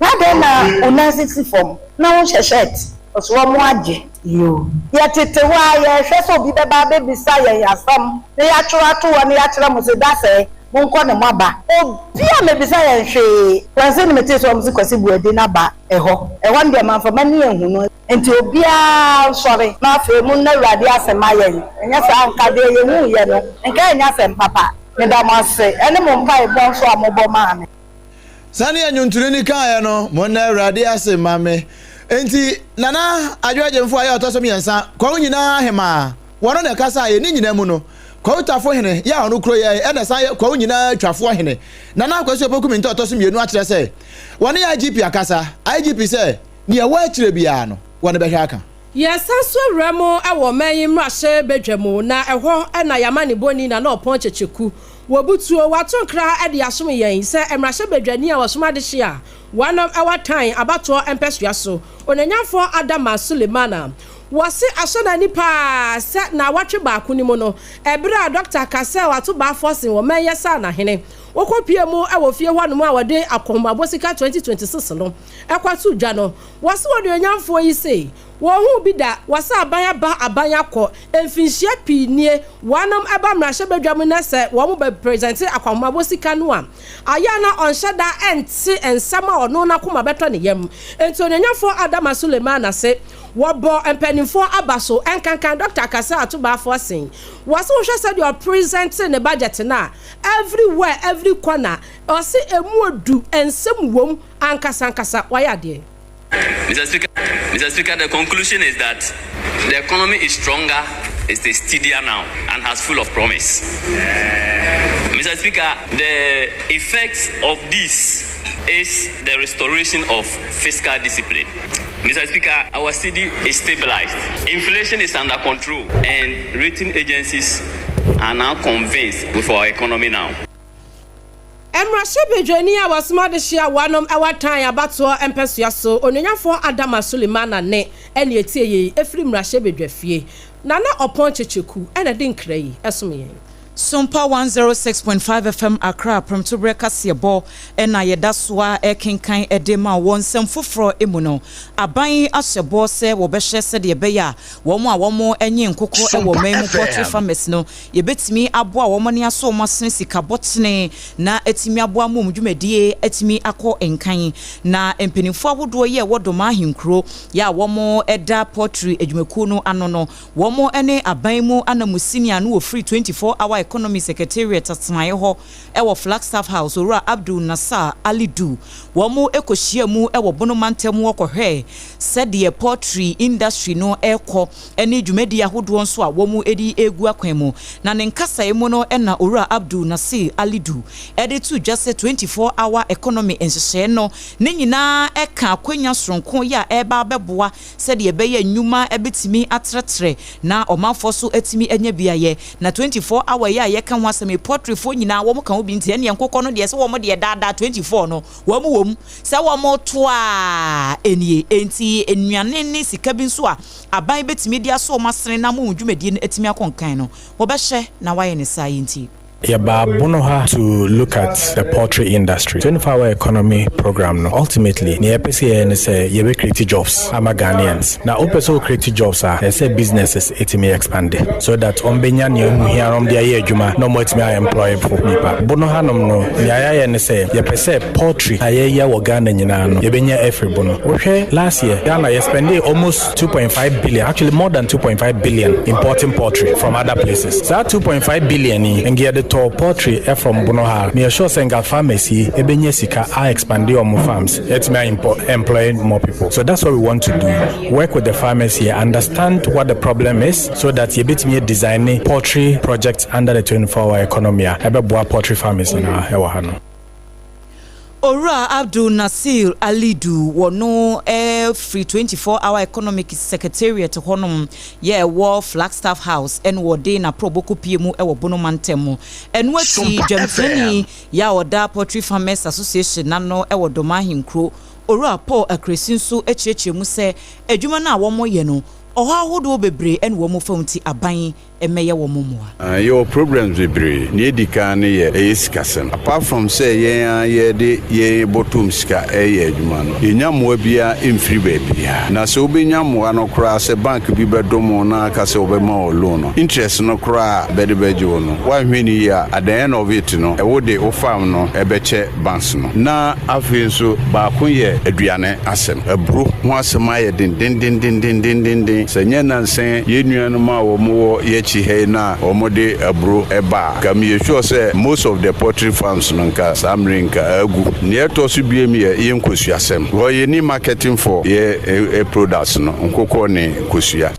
Na adɛn na wo nan sisi fam na wonhyɛ shirt? Ɔse wɔn agye. Yoo. Yɛtete hɔ ara yɛrehwɛ sɛ obi bɛba abɛbisa yɛn asɛm na yɛatwerɛ ato hɔ na yɛakyerɛ mo sɛ dasɛɛ monkɔ ne moaba. Obiara ammɛbisa yɛn hwee. Kwanse no metee sɛ wɔn se Kwasi Boadi no aba ɛhɔ. Ɛhɔ no deɛ mamfa m'ani anhu no. Enti obiara nsɔre na afei monna Awurade ase mma yɛn, ɛnyɛ saa a nka deɛ yɛhuiɛ no nka ɛnyɛ asɛm papa. Meda mo ase ɛne mo mpaebɔ nso a mobɔ maa me. Sɛnea nnwontoni no kaeɛ no, Monna Awurade ase mma me. Enti Nana Adwo Agyemfo a yɛ ɔtɔ so miɛnsa, Kwawu nyinaa hemaa, wɔno na ɛkasaeɛ, ne nyinaa mu no, Kwawu Tafo hene yɛ a ɔno kuro yɛ ɛna ɛsan yɛ Kwawu nyinaa twafoɔ hene, Nana Akwasi Opoku Mintah ɔtɔ so mienu akyerɛ sɛ wɔne IGP akasa, IGP sɛ nea ɛwɔ akyire biara no wɔne bɛhwɛ aka. Yɛsan so awura mu wɔ ɔman yi mmarahyɛ badwa mu, na ɛhɔ na yɛn amanebɔni Nana Ɔpɔn Kyekyeku wɔ butuo. Wato nkra de asom yɛn sɛ mmarahyɛ badwani a ɔsom adehye a wɔnom wɔ Tan abatoɔ mpɛsoa so, Onanyamfoɔ Adama Sulemana. Wɔse asɔ n'ani paa sɛ naawɔtwe baako no mu no, ɛberɛ a Dɔkta Cassel Ato Baah-Forson wɔ man Yɛsaanahene, wɔkɔpue mu wɔ fie hɔnom a wɔde akɔnhomabɔ sika 2026 no kɔto dwa no, Wɔse onuonyamfoɔ yi se, wɔnhuu bi da, wɔse aban aba aban akɔ, mfinhyia pii nie, wɔnom ba mmarahyɛbadwa mu nɛ sɛ wɔn bɛ presente akwanhomabɔ sika no a, ayɛ a na ɔnhyɛ da nte nsɛm a ɔno n'akoma bɛtɔ ne yam. Enti onuonyamfoɔ Adama Sulemana se, wɔbɔ mpaninfoɔ aba so, nkankan Dɔkta Akasah Atubafoɔ se, wɔse wohwɛ sɛdeɛ ɔpresente ne budget no a, everywhere, every corner, ɔse emu odu, nsɛm wom, Ankasa ankasa wayɛ adeɛ. Mr. Speaker, Mr. Speaker, the conclusion is that the economy is stronger, it is steadier now, and has full of promise. Mr. Speaker, the effects of this is the restoration of fiscal discipline. Mr. Speaker, our cedi is stabilized. Inflation is under control, and rating agencies are now convinced with our economy now. Mmarahyɛbadwani a wasoma adehye a wɔanom wɔ Atan abatoɔ mpɛsoa so, Onuonyafoɔ Adama Sulemana nne ɛne ɛtie yei ɛfiri mmarahyɛbadwafie. Nana Ɔpɔn Kyekyeku na ɛde nkra yi som yɛn. Sompa 106.5 FM Accra Prɛmtoberɛ kaseɛbɔ na yɛda so ara rekenkan de ma wo. Wɔ nsɛm foforɔ mu no, aban ahyɛ bɔ sɛ wɔbɛhwɛ sɛdeɛ ɛbɛyɛ a wɔn a wɔnye nkokɔ wɔ Sompa ɔman mu poultry FM. farmers no Yɛbɛtumi aboa wɔn ne asɔ wɔn asene sika bɔtene na atumi aboa ama wɔn dwumadie atumi akɔ nkan. Na mpanimfoɔ ahodoɔ yi a ɛwɔ Doma ahenkuro yi a wɔda Poultry adwumakuo no ano no, wɔn ne aban mu ananmusini a na wɔfiri 24 Hour Economy Secretariat atenaeɛ hɔ wɔ Flagstaff House, Owura Abdul Nasser Alidu, wɔn kɔhyiaa mu wɔ Bono mantam hɔ kɔhwɛɛ sɛdeɛ poultry industry no rekɔ ne dwumadie ahodoɔ nso a wɔde regu akwan mu. Na ne nkasaeɛ mu no na Owura Abdul Nasir Alidu de too dwa sɛ 24 hour economy nhyehyɛeɛ no ne nyinaa ka akwanya soronko yi a ɛreba abɛboa sɛdeɛ ɛbɛyɛ a nnwuma bɛtumi atrɛtrɛ na ɔmanfoɔ nso atumi anya bi ayɛ. Na 24 hour yi a yɛka ho asɛm yi poultryfoɔ nyinaa wɔn ka ho bi nti ɛnneɛ nkokɔ no deɛ sɛ wɔn deɛ daadaa 24 no wɔn wɔ mu sɛ wɔn to a ɛnie. Enti nnuane ne sika bi nso a aban bɛtumi de asɔ wɔn asene na ama wɔn dwumadie no atumi akɔ nkan no, wɔbɛhyɛ na wɔayɛ no saa yi nti. Yɛbaa Bono ha to look at the poultry industry. 24 hour economy program no, ultimately nea yɛpɛ sɛ yɛyɛ ne sɛ yɛbɛ create jobs ama Ghanaians. Na wopɛ sɛ wo create jobs a, ɛsɛ sɛ businesses ɛtumi expand so that wɔn bɛnya nea wɔn hia na wɔn de ayɛ adwuma na wɔn atumi a employ fo nipa. Bono hanom no, nea yɛayɛ ne sɛ yɛpɛ sɛ poultry a yɛyɛ wɔ Ghana nyinaa no, yɛbɛnya afiri Bono. Wohwɛ last year, Ghana yɛ spendee almost 2.5 billion, actually more than 2.5 billion importing poultry from other places. Saa 2.5 billion yi, nka yɛde tɔɔ poultry from Bono ha a, meyɛ sure sɛ nka farmers yi bɛnya sika a expande wɔn farms, atumi a import, employ more people. So that's what we want to do, work with the farmers here, understand what the problem is so that yɛbɛtumi a design poultry projects under the 24 hour economy a ɛbɛboa poultry farmers nyinaa ɛwɔ ha no. Owura Abdul Nasir Alidu wɔ no firi 24 Hour Economic Secretariat hɔnom yɛ ɛwɔ Flagstaff House ɛna wɔde n'aprɔbɔ kɔpie mu wɔ Bono mantam mu. Ɛno akyi Sompa dwamtenani FM. yɛ a ɔda Poultry Farmers Association n'ano wɔ Doma Ahenkuro, Owura Paul Akresi nso kyerɛkyerɛ mu sɛ adwuma no a wɔyɛ no ɔhaw ahodoɔ bebree na wɔfa mu nti aban mmɛyɛ wɔn mmoa. Yɛwɔ problems bebree. Nea edi kan no yɛ ɛyɛ sikasɛm. Apart from sɛ yɛn ara yɛde yɛn bɔtɔm sika reyɛ adwuma no, yɛnnya mmoa biara mfiri baabiara. Na sɛ wobɛnya mmoa no koraa sɛ bank bi bɛdom wo na aka sɛ wɔbɛma wo loan no, interest no koraa a bɛde bɛgye wo no, woanhwɛ no yie a, at the end of it no, wo de wo farm no bɛkyɛ banks no. Na afei nso baako yɛ aduane asɛm. Aburo ho asɛm ayɛ den dendendendendenden. Sɛ ɛnyɛ nnansa yi yɛn nuanom a wɔwɔ yɛn. akyi ha yi na wɔde aburo ba a, nka meyɛ sure sɛ most of the poultry farms no nka saa mmerɛ yi nka agu. Nea ɛtɔ so biom yɛ yɛn nkosuasɛm because yɛnni marketing for yɛn products no, nkokɔ ne nkosua.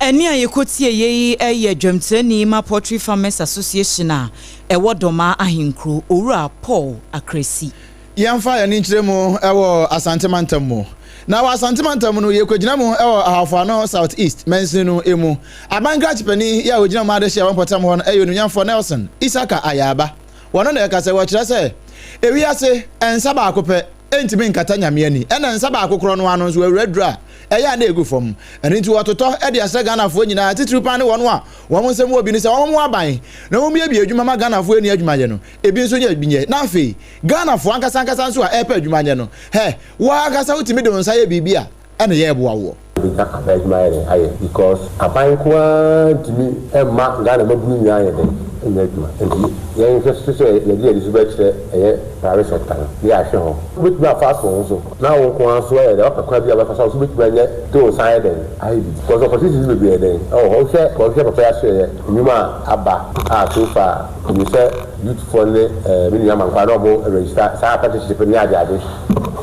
Ɛnne a yɛkɔtieeɛ yi yɛ dwamtirani ma Poultry Farmers Association a ɛwɔ Dɔmaa Ahenkuro, Owura Paul Akrasi. Yɛmfa yɛn ani nkyerɛ mu wɔ Asante mantam mu. Na wɔ Asante mantam mu no, yɛkɔgyina mu wɔ Ahafo Ano South East mansini no mu. Aban krakye panin yi a ɔgyina mu adehyeɛ wɔ mpɔtam hɔ no yɛ Onimnyamfoɔ Nelson Isaka Ayaaba. Wɔno na ɛka sɛ wɔkyerɛ sɛ ewiase nsa baako pɛ ntumi nkata Nyame ani, ɛna nsa baako korɔ no ano nso awura duru a ɛyɛ a na ɛgu fam. Ɛno nti wɔtotɔ de asrɛ Ghanafoɔ nyinaa, titiriw paa ne wɔn a wɔn nsam wɔ bi no sɛ wɔmmoa aban na wɔmmiebie adwuma ma Ghanafoɔ nni adwuma yɛ no ebi nso nyɛ bi nyɛ. Na afei Ghanafoɔ ankasa ankasa nso a ɛrepɛ adwuma nyɛ no, hɛ, wo ara ankasa wotumi de wo nsa yɛ biribi a, ɛna yɛreboa woɔ. Bɛnya aban adwuma ayɛ dɛn ayɛ because aban nko ara ntumi mma Ghana mmabunu nyinaa nyɛ dɛn nyɛ adwuma nti yɛn nhwɛ so sɛ yɛde yɛn ani so bɛkyerɛ ɛyɛ private sector no na yɛahwɛ hɔ. Wobɛtumi afa ato wo ho so na wo nko ara nso ayɛ dɛn wapɛ kwan bi a wobɛfa so a wo nso wobɛtumi anya de wo nsa ayɛ dɛn ayɛ biribi because opportunities bebree yɛ dɛn ɛwɔ hɔ wohwɛ wohwɛ papa yi asoɛeɛ nnwuma a aba a so far menim sɛ Youth foɔ ne me nua Mankwaa na ɔmo register saa apprenticeship ne ade ade.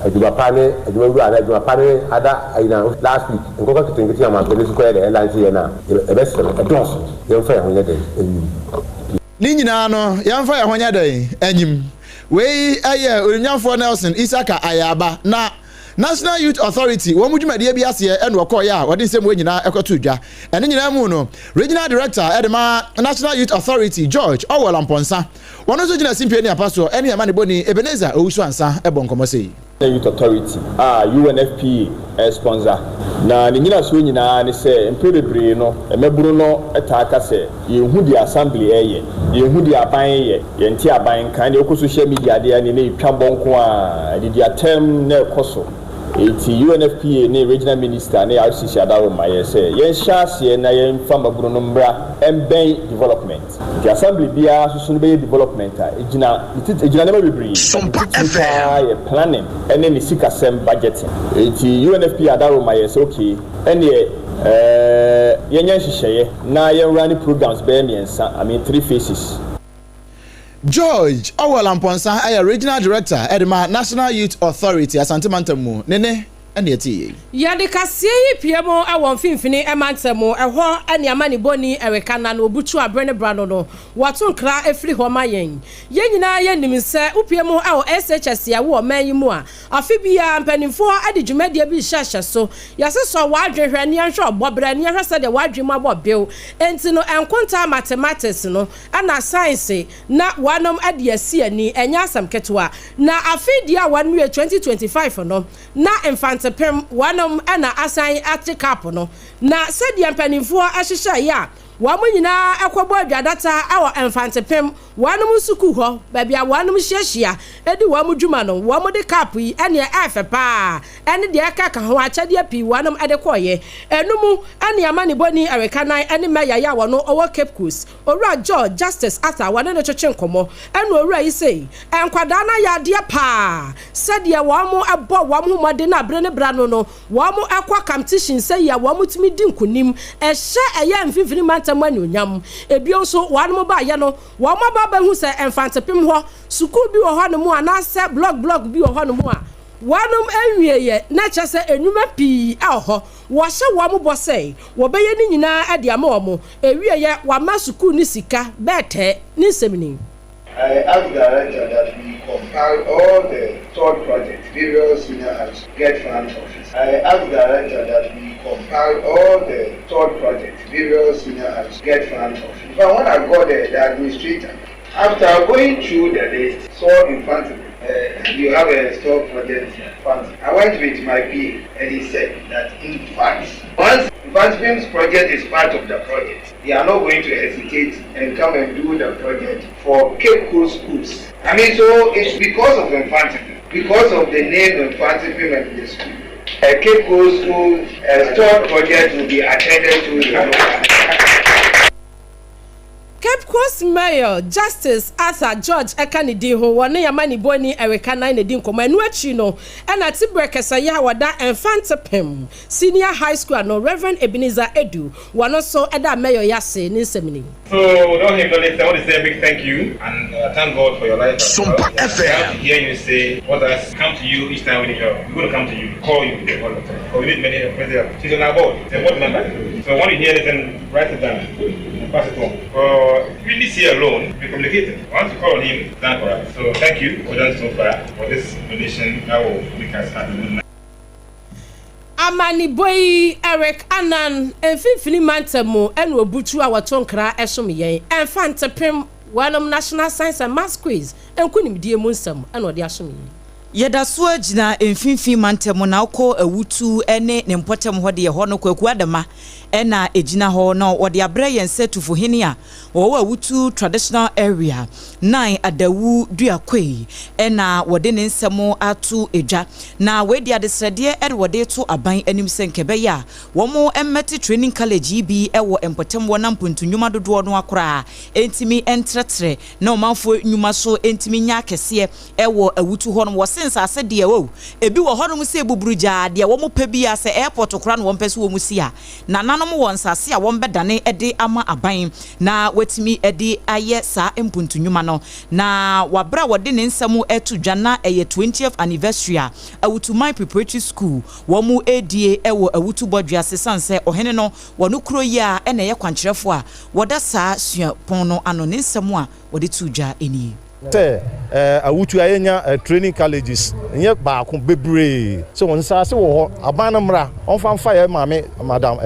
Adwuma pa ne adwuma wura anaa adwuma pa ne ada ayi na last week nkɔkɔ nketenkete a mampɛ no nso kɔyɛ dɛn ɛlanche yɛn a yɛbɛsrɛ no ɛdɔɔso yɛmfa yɛn ho nyɛ dɛn ɛnyim. Ne nyinaa no yɛmfa yɛn ho nyɛ dɛn anyim. Wei yɛ Onimnyamfoɔ Nelson Isaka Ayaaba na National Youth Authority wɔn dwumadie bi aseɛ ɛna ɔkɔeɛ a wɔde nsɛm wei nyinaa ɛkɔtoo dwa. Ɛno nyinaa mu no, Regional Director de ma National Youth Authority George Orwell Amponsah, wɔn nso gyina simpie ne apa soɔ ɛne amanebɔni Ebenezer Owusu Ansah bɔ nkɔmmɔ sei. National Youth Authority a UNFPA sponsor, na ne nnyinasoɔ nyinaa ne sɛ mprɛ bebree no mmabunu no taa ka sɛ yɛnhu deɛ assembly reyɛ, yɛnhu deɛ aban reyɛ, yɛnte aban nka, ɛnneɛ wokɔ social media deɛ ɛnneɛ na ɛtwa bɔ nko ara, adidi atɛm na ɛkɔ so. Enti UNFPA ne Regional Minister ne RCC Adaroma yɛɛ sɛ yɛnhyɛ aseɛ na yɛmfa mmabunu no mmra mbɛn development. Nti assembly biara nso so no bɛyɛ development a, ɛgyina ne tit ɛgyina nneɛma bebree, but ne titiriw pa ara yɛ planning ne ne sikasɛm budgeting. Enti UNFPA Adaroma yɛɛ sɛ okay, ɛnneɛ ɛɛ yɛnyɛ nhyehyɛeɛ na yɛn runne programs bɛyɛ mmiɛnsa, I mean three phases. George Orwell Amponsah yɛ Regional Director de ma National Youth Authority, Asante Mantam mu. Ne nne na yɛtee yei. Yɛde kaseɛ yi pue mu wɔ mfimfini mantam mu, ɛhɔ ne amanibɔni Erica Nano Obutu a bere ne bere ano no wɔto nkra firi hɔ ma yɛn. Yɛn nyinaa yɛnim sɛ wopue mu wɔ SHS a ɛwɔ ɔman yi mu a, afe biara mpanimfoɔ de dwumadie bi rehyɛhyɛ so. Yɛsesɔ w'adwene hwɛ ne yɛnhwɛ ɔbɔberɛ ne yɛnhwɛ sɛdeɛ w'adwene mu abɔ bew. Enti no nkontaa mathematics no na science na wɔnom de asi ani, ɛnyɛ asɛm ketewa. Na afe deɛ a wɔnom wie 2025 no, na Mfantsipim wɔnom na asan agye cup no. Na sɛdeɛ mpaninfoɔ hyehyɛeɛ a wɔn nyinaa kɔbɔ adwadata wɔ Mfantsipim wɔnom sukuu hɔ, baabi a wɔnom hyiahyia di wɔn dwuma no, wɔn de cup yi ɛneɛ ɛɛfɛ paa ɛne deɛ ɛkeka ho akyɛdeɛ pii wɔnom de kɔeɛ. Ɛno mu ɛne amanebɔni Erika Nan ne Mɛya yi a wɔno ɔwɔ Cape Coast Owura George Justice Arthur wɔne no twetwe nkɔmmɔ. Ɛna owura yi sei, Nkwadaa no ayɛ adeɛ paa sɛdeɛ wɔn bɔ wɔn ho mmɔden a bere ne bere ano no wɔn kɔ competition sɛyi a wɔn tumi di nkunim ɛhyɛ ɛyɛ mfimfini mantam anuonyam. Ebio nso wɔn baayɛ no wɔn aba abɛhu sɛ Mfantsipim hɔ sukuu bi wɔ hɔ nom anaasɛ blɔk blɔk bi wɔ hɔ nom a wɔn nwieɛ na kyerɛ sɛ nnwuma pii wɔ hɔ. Wɔahyɛ wɔn bɔ sɛ wɔbɛyɛ ne nyinaa de ama wɔn. Ɛwieɛ, wɔama sukuu no sika bɛɛtɛɛ. Ne nsɛm ni. I asked director that we compile all the third project various senior high get fund office. I asked director that we compile all the third project various senior high get fund office. But when I got there, the administrator, after going through the list, saw in front of you have a store project fund. I went with my PA and he said that in fact, once Films project is part of the project, they are not going to hesitate and come and do the project for Cape Coast schools. I mean, so it's because of Infantifilm, because of the name Infantifilm and the school. A Cape Coast School a store project will be attended to. Cape Coast Mayor Justice Arthur George ka ne din ho, wɔne amanibɔni Erica Nine na edi nkɔmmɔ. Ɛno akyi no na Tibrɛ Kɛsɛyɛ a wɔda Mfantepem Senior High School ano, Rev. Ebenezer Adu, wɔno nso da Mayor yi ase. Ne nsɛm ni. So with all humility, I want to say a big thank you and uh, thank God for your life as well. We are glad to hear you say what has come to you each time we need help. We're going to come to you, call you all the time. Because we need many help. She's on our board. She's a board member. So when you hear anything, write it down and pass it on. For really see alone, be communicating. Once you call on him, done for us. So thank you for done so far for this donation that will make us happy. Good night. Amanebɔ yi, Eric Annan, Mfimfini Mantam mu na obutuw a wɔto nkra som yɛn. Ɛmfa ntepem wɔnom National Science and Maths Quiz nkonimdie mu nsɛm na ɔde asom yɛn. Yɛda so ara gyina Mfimfini Mantam na wokɔ Awutu ne ne mpɔtam hɔ deɛ, ɛhɔ no Kwaku Adama na ɛgyina hɔ na wɔde abrɛ yɛn sɛ Tufohene a ɔwɔ Awutu Traditional Area, Nine Adawu Duakwei na wɔde ne nsɛm ato dwa. Na wei deɛ adesrɛdeɛ na wɔde reto aban anim sɛ nka ɛbɛyɛ a wɔmmɛte training college yi bi wɔ mpɔtam hɔ na mpontu nnwuma dodoɔ no ara koraa ntumi ntrɛtrɛ na ɔmanfoɔ nnwuma so ntumi nyɛ akɛseɛ wɔ Awutu hɔnom. Wɔse nsase deɛ oh, ebi wɔ hɔnom sɛ buburugyaa, deɛ wɔn pɛ biara, sɛ airport koraa na wɔn pɛ sɛ wɔn si a, nananom wɔ nsase a wɔn bɛdane de ama aban na wɔatumi de ayɛ saa mpuntu nnwuma no. Na wɔ aberɛ a wɔde ne nsɛm reto dwa na ɛyɛ 20th anniversary a Awutu Man Preparatory School wɔn redie wɔ Awutu Bɔdwease, sane sɛ ɔhene no wɔn kuro yi ara na ɛyɛ kwankyerɛfoɔ a wɔda saa suapɔn no ano, ne nsɛm a wɔde too dwa nie. Sɛ awutu a yɛnya training colleges nyɛ baako, bebree. Sɛ wɔn nsaase wɔ hɔ, aban no mmra ɔmfa mfa yɛn maame Madam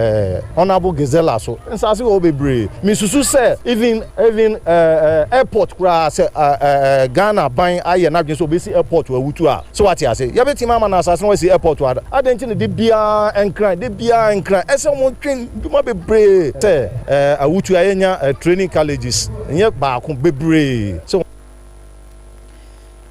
Honourable Gizella so. Nsaase wɔ hɔ bebree. Mesusu sɛ even even airport koraa sɛ Ghana aban ayɛ n'adwene sɛ ɔbɛsi airport wɔ Awutu a, So wate ase? Yɛbɛtumi ama no asase na wasi airport wɔ ha. Adɛn nti na da biara Nkran, da biara Nkran? Ɛsɛ wɔtwe ndwuma bebree sɛ awutu a yɛnya training colleges nyɛ baako, bebree. Sɛ.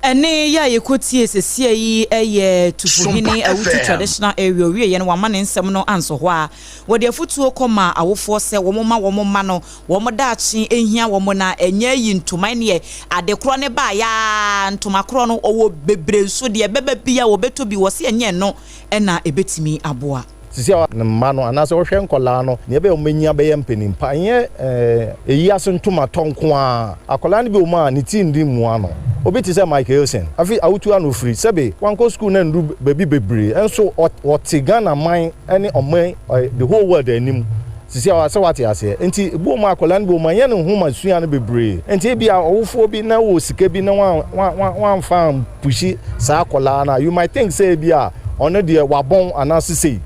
Ɛnne yi a yɛkɔtiee sesia yi yɛ Tufuhene Awutu Traditional Area. Ɔwieeɛ no, wamma ne nsɛm no ansɔ hɔ ara. Wɔde afotuo kɔmaa awofoɔ sɛ wɔmma wɔn mma no wɔn daakye nhia wɔn na ɛnyɛ ayi ntoma ɛneɛ ade korɔ no baeɛ ara ntoma korɔ no ɔwɔ bebree nso deɛ ɛbɛba biara wɔbɛtɔ bi wɔse ɛnyɛ ɛno na ɛbɛtumi aboa. Sisi a ne mma no anaasɛ wohwɛ nkwadaa no, nea ɛbɛyɛ a wɔbɛnyin abɛyɛ mpanin pa, ɛnyɛ eyi ase ntoma tɔ nko ara. Akwadaa no bi wɔ mu a, ne ti nni mmoa no. Obi te sɛ Mike Hilson, afei awotu ano firi, sɛbe wankɔ sukuu na annuru baabi bebree, nso ɔte Ghana man ne ɔman, the whole world anim. Sisi a sɛ wate aseɛ. Nti ebi wɔ mu a akwadaa no bi wɔ mu a ɛnyɛ ne nhoma sua no bebree. Nti ebi a ɔwofoɔ bi na wɔ sika bi na wamfa ampushi saa akwadaa no a, you might think sɛ ebi a ɔno deɛ wabɔn anaase sei.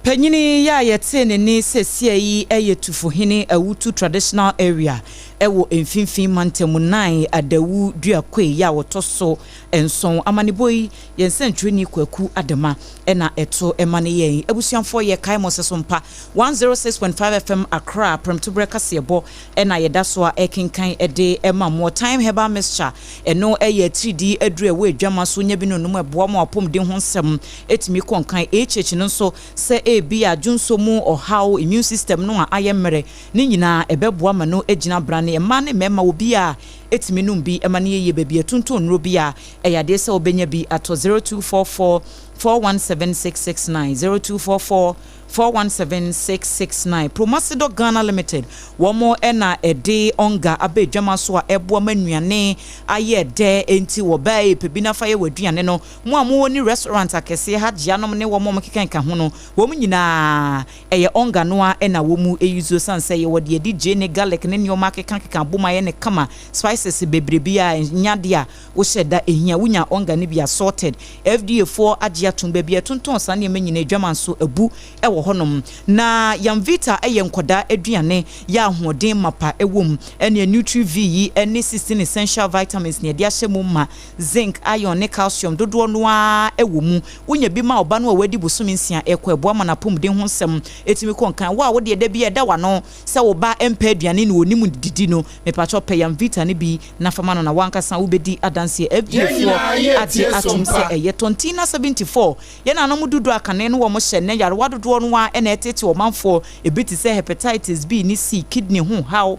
Panyini yi a yɛtee ne nne sesia yi yɛ Tufuhene Awutu Traditional Area wɔ Mfimfini Mantam Nine Adawu Duakoe yi a ɔtɔ so nson. Amanebɔ yi Yɛn sɛnkyerɛni Kwaku Adama na ɛto ma no yɛn. Abusuafoɔ yɛkae mo sɛ so mpa 106.5 FM Accra prɛmtoberɛ kaseɛbɔ na yɛda so a ɛrekenkan de ma moɔ. Thyme Herbal Mixture, ɛno yɛ atiridii aduro a ɛwɔ adwama so, nya bi no nom ɛboa ma w'apɔmuden ho nsɛm tumi kɔ nkan. HH no nso sɛ ebia dwonsɔ mu ɔhaw, immune system no a ayɛ mmerɛ, ne nyinaa ɛbɛboa ma no agyina brane. Mmaa ne mmarima obiara tumi nom bi ma no yɛ yie. Baabi a ɛtontɔn nnuro biara Ɛyɛ adeɛ sɛ wobɛnya bi atɔ 0244 417 669 0244 417 669 Promasidor Ghana Limited wɔn na ɛde Onga aba adwama so a ɛboa ma nnuane ayɛ dɛ enti wɔ bɛ a ɛpɛ bi na fa yɛ w'aduane no mo a mowɔ ni restaurant akɛseɛ ha gyeanom ne wɔn a wɔkeka ho no wɔn nyinaa ɛyɛ Onga no ara na wɔn use osiane sɛ yɛwɔ deɛ yɛde gyeene garlic ne nneɛma akeka keka abom ayɛ no kama spices bebrebe a ɛnyɛ adeɛ a Wohyɛ da ehia wonya onga no bi assorted. FDA foɔ agye atom baabi a yɛtontɔn saa nneɛma nyinaa adwaman so abu wɔ hɔ nom. Na Yamvita yɛ nkɔdaa aduane yɛ ahoɔden mapa wɔ mu. Ɛneɛ Nutri V yi ne 16 essential vitamins na yɛde ahyɛ mu ma. Zinc, iron ne calcium dodoɔ no ara wɔ mu. Wonya bi ma wo ba no a wadi bosome nsia rekɔ ɛboa ma n'apɔmuden ho nsɛm tumi kɔ nkan. Wo a wodeɛ da biara ɛda w'ano sɛ wo ba mpɛ aduane na ɔnim didi no, mepakyɛw pɛ Yamvita no bi na fa ma no na w'ankasa wobɛdi adanseɛ. FDA Yɛn foɔ nyinaa yɛ agye tie atom so sɛ mpa. ɛyɛ. Tontina 74. 74. Yɛn nananom dodoɔ a kane no wɔn hyɛ nnɛ nyarewa dodoɔ no ara na ɛtete ɔmanfoɔ, ebi te sɛ hepatitis B ne C, kidney ho haw,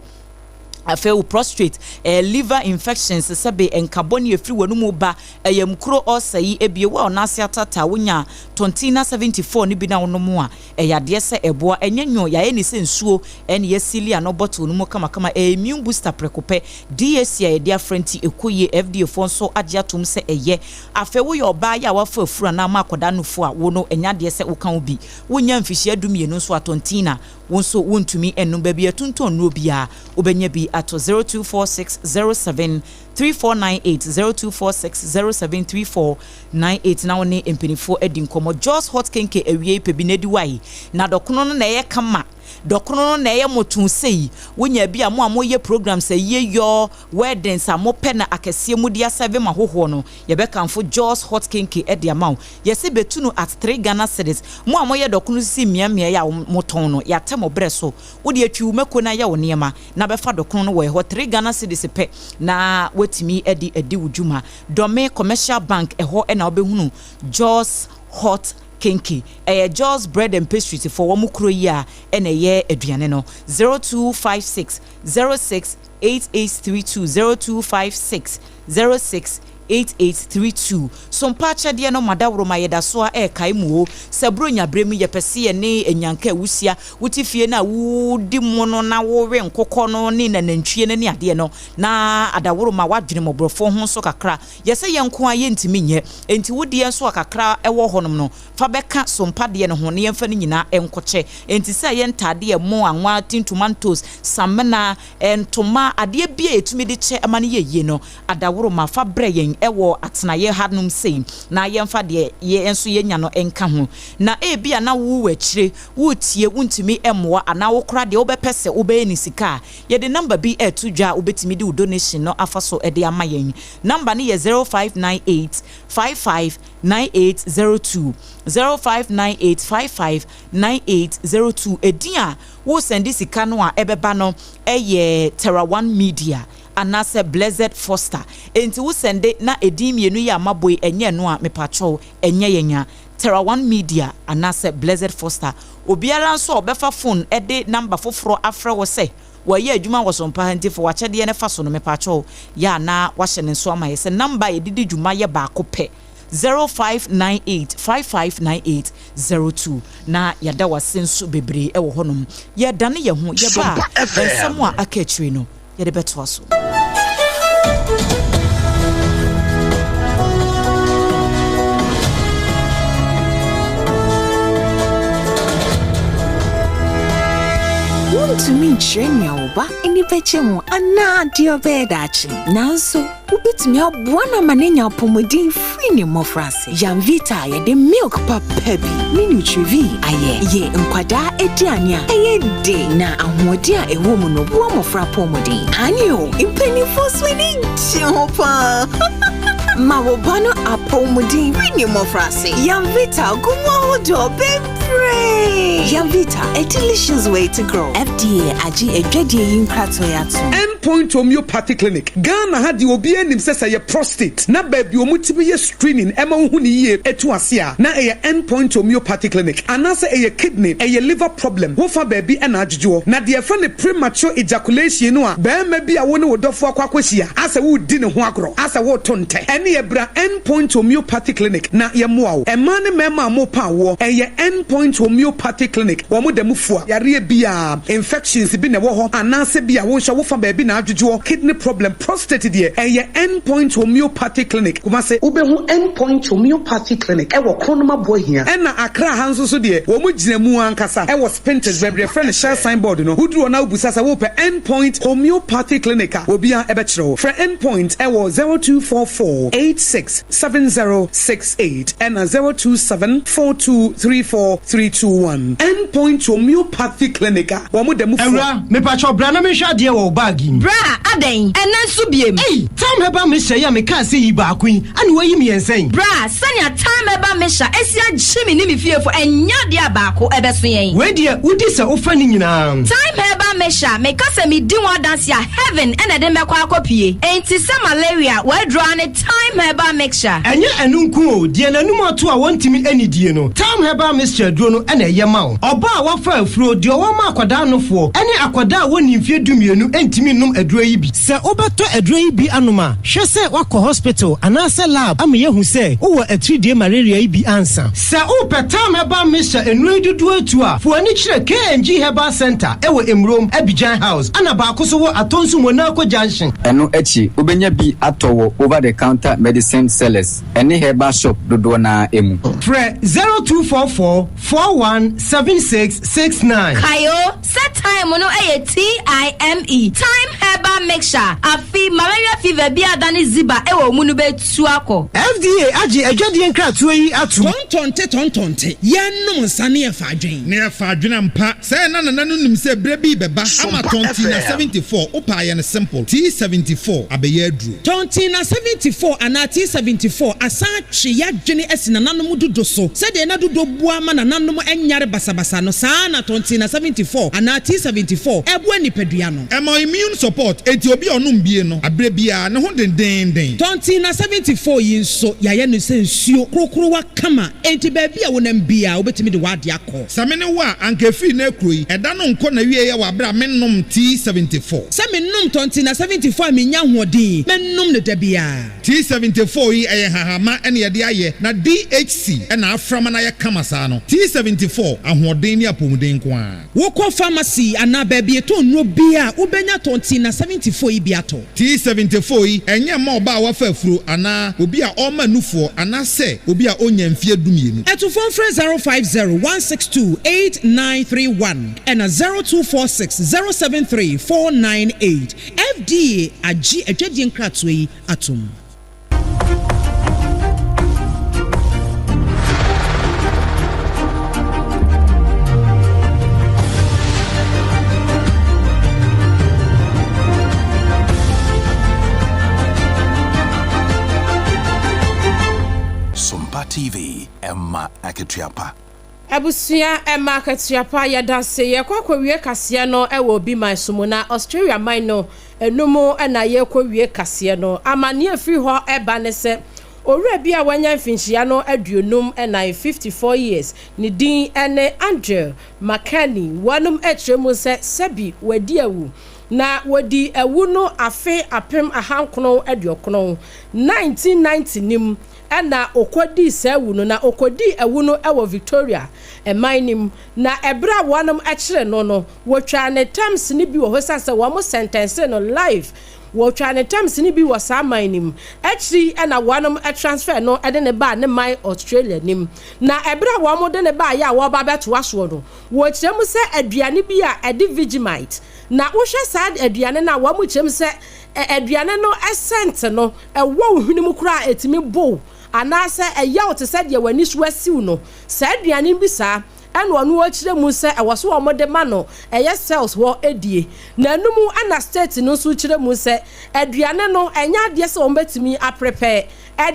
afei wo prostrate, ɛɛ liver infections, sɛbe nka bɔne a ɛfiri w'anomu ba, ɛyamkuro, ulcer yi, ebie wo a ɔnan ase ataataa, wonya Tontina 74 no bi na wonom a, ɛyɛ adeɛ sɛ ɛboa, ɛnyɛ nwo, yɛayɛ no sɛ nsuo ɛne yɛasili ano bottle no mu kamakama, ɛyɛ immune booster prɛko pɛ, DAC a yɛde afra nti ɛkɔ yie, FDA foɔ nso agye atom sɛ ɛyɛ. Afei woyɛ ɔbaa yɛ a woafa afuru anaa ama akwadaa nufoɔ a, wo no ɛnyɛ adeɛ sɛ woka wo bi. Wonnya mfihyia dumienu nso a, Tontina, wo nso wontumi nnom. Baabi a yɛtontɔn nnuro biara, wobɛnya bi atɔ. 0246 07 3498, 0246 07 3498 na wo ne mpanimfoɔ adi nkɔmmɔ. Jos Hot Kenke awiei pɛ bi na adi wae. Na dɔkono no na ɛyɛ kama. Dɔkono no na ɛyɛ motoo sei. Wonya bi a mo a moyɛ programs ayie yɔ, weddings a mopɛ na akɛseɛ mode asɛve mo ahohoɔ no, yɛbɛkamfo Jos Hot Kenke de ama wo. Yɛse bɛtu no at three Ghana cedis. Mo a moyɛ dɔkono sisi mmeammea a motɔn no, yɛatɛ mo berɛ so. Wode atwi wo mako na ayɛ wo nneɛma na bɛfa dɔkono no wɔ ɛhɔ three Ghana cedis pɛ na woatumi de adi wo dwuma. Dɔme Commercial Bank ɛhɔ na wobɛhunu Jos Hot Kenke. Ɛyɛ Jos Bread and Pastries foɔ wɔn kuro yi a ɛna ɛyɛ aduane no. 0256 06 8832 0256 06 8832 Sompa akyɛdeɛ no madaworoma yɛdasoa ɛɛkae mu o Sɛ bronya berɛ mu yɛpɛ se yɛne anyanka awusia Wote fie no a wodi mo no na wowe nkokɔ no ne nanantwie no ne adeɛ no Na adaworoma woadwene mmɔborɔfoɔ ho nso kakra Yɛsɛ yɛn nko ara yɛntumi nyɛ Enti wo deɛ nso a kakra ɛwɔ hɔnom no fa bɛka sompa deɛ no ho na yɛmfa ne nyinaa nkɔkyɛ Enti sɛ ɛyɛ ntaadeɛ, mo, anwa, tin tomatoes, samena, ntoma, adeɛ bi a yɛtumi de kyɛ ma no yɛ yie no Adaworoma, fa brɛ yɛn wɔ atenaeɛ hanom sei, na yɛmfa deɛ yɛn nso yɛanya no nka ho. Na ebia na wowɔ akyire, woretie, wontumi mmoa, anaa wo koraa deɛ wobɛpɛ sɛ wobɛyɛ no sika a, yɛde number bi reto dwa a wobɛtumi de wo donation no afa so de ama yɛn. Number no yɛ 0598 55 9802, 0598 55 9802. Edin a woresɛnde sika no a ɛbɛba no yɛ Terra One Media. Anaasɛ Blessed Foster. Enti wo sɛnde na edin mienu yi a mabɔ yi ɛnyɛ ɛno a, mepakyɛw, ɛnyɛ yɛn a. Terra One Media anaasɛ Blessed Foster. Obiara nso a ɔbɛfa phone de number foforɔ afrɛ wo sɛ wɔyɛ adwuma wɔ Sompa ha nti fa w'akyɛdeɛ no fa so no, mepakyɛw, yɛ a na wahyɛ ne nso ama yɛ sɛ number a yɛde di dwuma yɛ baako pɛ. 0598 5598 02 na yɛada wo ase nso bebree wɔ hɔnom. Yɛredane yɛn ho, yɛba a, nsɛm a aka akyire no, yɛde bɛtoa so. Wuntumi nkyerɛ nea wo ba ani bɛgye ho anaa deɛ ɔbɛyɛ daakye, nanso Wobɛtumi aboa no ama no anya apɔmuden firi ne mmɔfraase. Yamvita a yɛde milk papa bi ne Nutrivie ayɛ yɛ nkwadaa aduane a ɛyɛ de na ahoɔden a ɛwɔ mu no boa mmɔfra apɔmuden. Aane o, mpanimfoɔ nso ani gye ho paa. Ma wo ba no apɔmuden firi ne mmɔfraase. Yamvita gu mu ahodoɔ bebree. Yamvita, a delicious way to grow. FDA agye adwadie yi nkratoɔ yi atom. End Point Homeopathy Clinic, Ghana ha deɛ obiara nim sɛ sɛ ɛyɛ prostate na baabi a wɔtumi yɛ screening ɛma wohu no yie ɛtu ase a na ɛyɛ End Point Homeopathy Clinic anaasɛ ɛyɛ kidney, ɛyɛ liver problem wofa baabi ɛna adwodwoɔ. Na deɛ yɛfrɛ no premature ejaculation no a barima bi a wo ne wo dɔfoɔ akɔ akɔhyia asɛ woredi ne ho agorɔ asɛ woreto ntɛ ɛneɛ bra End Point Homeopathy Clinic na yɛmmoa wo. Mmaa ne mmarima a morepa awoɔ ɛyɛ End Point Homeopathy Clinic wɔn da mu fua yareɛ biara. Infections bi na ɛwɔ hɔ anaasɛ bi a wo nso wo fa baabi na adwodwoɔ, kidney problem, prostate deɛ ɛyɛ End Point Homeopathy Clinic, Kumasi. Wobɛhu End Point Homeopathy Clinic wɔ Kronum Aboahia. Ɛna Accra ha nso so deɛ wɔn gyina mu ankasa wɔ Spintex baabi yɛfrɛ no Shell sign board no, woduru hɔ na wobisa sɛ wopɛ End Point Homeopathy Clinic a obiara bɛkyerɛ wo. Frɛ End Point wɔ 0244 86 70 68 ɛna 027 42 34. 321. End Point Homeopathy Clinic a wɔn da mu fua. Awura, mepakyɛw bra na menhwɛ adeɛ wɔ wo bag yi mu. Bra, adɛn? Ɛnnɛ nso biem? Ei! Tam Herbal Mixture yi a mekaa sɛ yi baako yi, ɛna woayi mmiɛnsa yi? Bra, sɛnea Tam Herbal Mixture asi agye me ne me fiefo, ɛnyɛ adeɛ a baako ɛbɛso yɛn. Wei deɛ, wodi sɛ wofa ne nyinaa. Thyme Herbal Mixture, meka sɛ medi ho adanse a, heaven na ɛde me bɛkɔ akɔpue. Enti sɛ malaria, w'aduro ara ne Thyme Herbal Mixture. Ɛnyɛ ɛno nko o, deɛ n'anum ato a wɔntumi nnidie no, Thyme Herbal Mixture aduro no na ɛyɛ ma wo. Ɔbaa a wafa afuro, deɛ ɔwɔ ma akwadaa nofoɔ, ne akwadaa a wɔnnii mfeɛ dumienu ntumi nnom aduro yi bi. Sɛ wobɛtɔ aduro yi bi anom a, hwɛ sɛ woakɔ hospital anaasɛ lab ama yɛahu sɛ wowɔ atiridie malaria yi bi ansa. Sɛ wopɛ Thyme Herbal Mixture nnuro yi dodoɔ atu a, fa w'ani kyerɛ KNG Herbal Centre wɔ Emurom, Abidjan House, ɛna baako nso wɔ Atonsu Monaco Junction. Ɛno akyi, wobɛnya bi atɔ wɔ over-the-counter medicine sellers ne herbal shop dodoɔ no ara mu. Frɛ 0244 41 76 69. Kae o, sɛ thyme no yɛ TIME, Thyme Herbal Mixture, afe malaria fever bi a adane ziba wɔ wo mu no bɛtu akɔ. FDA agye adwadie nkratoɔ yi atom. Tɔntɔnte tɔntɔnte, yɛnnom nsa ne yɛfa adwen. Ne yɛfa adwen ampa. Sɛɛ na nana no nim sɛ berɛ bi rebɛba ama Tɔntina 74, wopɛ a yɛ no simple, T74 abɛyɛ aduro. Tɔntina 74 anaa T74 asan atwe y'adwene asi nananom dudo so. Sɛdeɛ na dudo boa ma nananom nyare basabasa no, saa ara na Tɔntina 74 anaa T74 boa nipadua no. Ɛma immune support, enti obi a ɔnom bie no, aberɛ biara, ne ho dendeenden. Tɔntina 74 yi nso, yɛayɛ no sɛ nsuo korokorowa kama, enti baabi a wonam biara, wobɛtumi de w'adeɛ akɔ. Sɛ me ne wo a, anka ɛfiri nnɛ rekuro yi, ɛda no nkɔ n'awieɛ wɔ aberɛ a mennom T74. Sɛ menom Tɔntina 74 a mennya ahoɔden, mɛnom no da biara. T74 yi, ɛyɛ nhahamma na yɛde ayɛ, na DHC na afra ma no ayɛ kama saa no. T74, ahoɔden ne apɔmuden nko ara. Wokɔ pharmacy anaa baabi yɛtɔn nnuro biara a, wobɛnya Tɔntina 74 yi bi atɔ. T74 yi, ɛnyɛ mma ɔbaa a wafa afuro anaa obi a ɔrema nufoɔ anaasɛ obi a ɔnnya mfeɛ dumienu. Atufoɔ mfrɛ 050 162 8931 ɛna 0246 073 498. FDA agye adwadie nkratoɔ yi atom. Sompa TV, ɛma akatua pa. Abusua ɛma akatua pa yɛdase yɛkɔ akɔwie kaseɛ no ɛwɔ obi man so mu na Australia man no ɛno mu na yɛrekɔ wie kaseɛ no amaneɛ ɛfiri hɔ ɛba ne sɛ owura bi a wanya mfinhyia no aduonum ɛnan 54 years ne din ɛne Andrew McKerney wɔnom ɛkyerɛ mu sɛ sɛbi wadi awu na wɔdii awu no afe 1990 1990 no mu na ɔkɔdii saa awu no, na ɔkɔdii awu no wɔ Victoria man no mu. Na ɛberɛ a wɔnom kyere no no, wɔtwaa ne terms no bi wɔ hɔ ɛsiane sɛ wɔn sɛntɛnsee no life, wɔtwaa ne terms no bi wɔ saa man no mu. Akyiri yi na wɔnom transfer no de no baa ne man Australia no mu. Na ɛberɛ a wɔn de no baeɛ a wɔreba abɛtoa soɔ no, wɔkyerɛ mu sɛ aduane bi a ɛde Vegemite, na wohwɛ saa aduane no a wɔn kyerɛ mu sɛ aduane no scent no wɔ wo hwene mu koraa a ɛtumi bo wo anaasɛ ɛyɛ wo te sɛ deɛ w'ani so asiw no. Saa aduane bi saa ɛna ɔno ɔkyerɛ mu sɛ ɛwɔ sɛ wɔde ma no ɛyɛ cells hɔ die. Na ɛno mu ɛna state no nso kyerɛ mu sɛ aduane no ɛnyɛ adeɛ sɛ wɔbɛtumi aprepare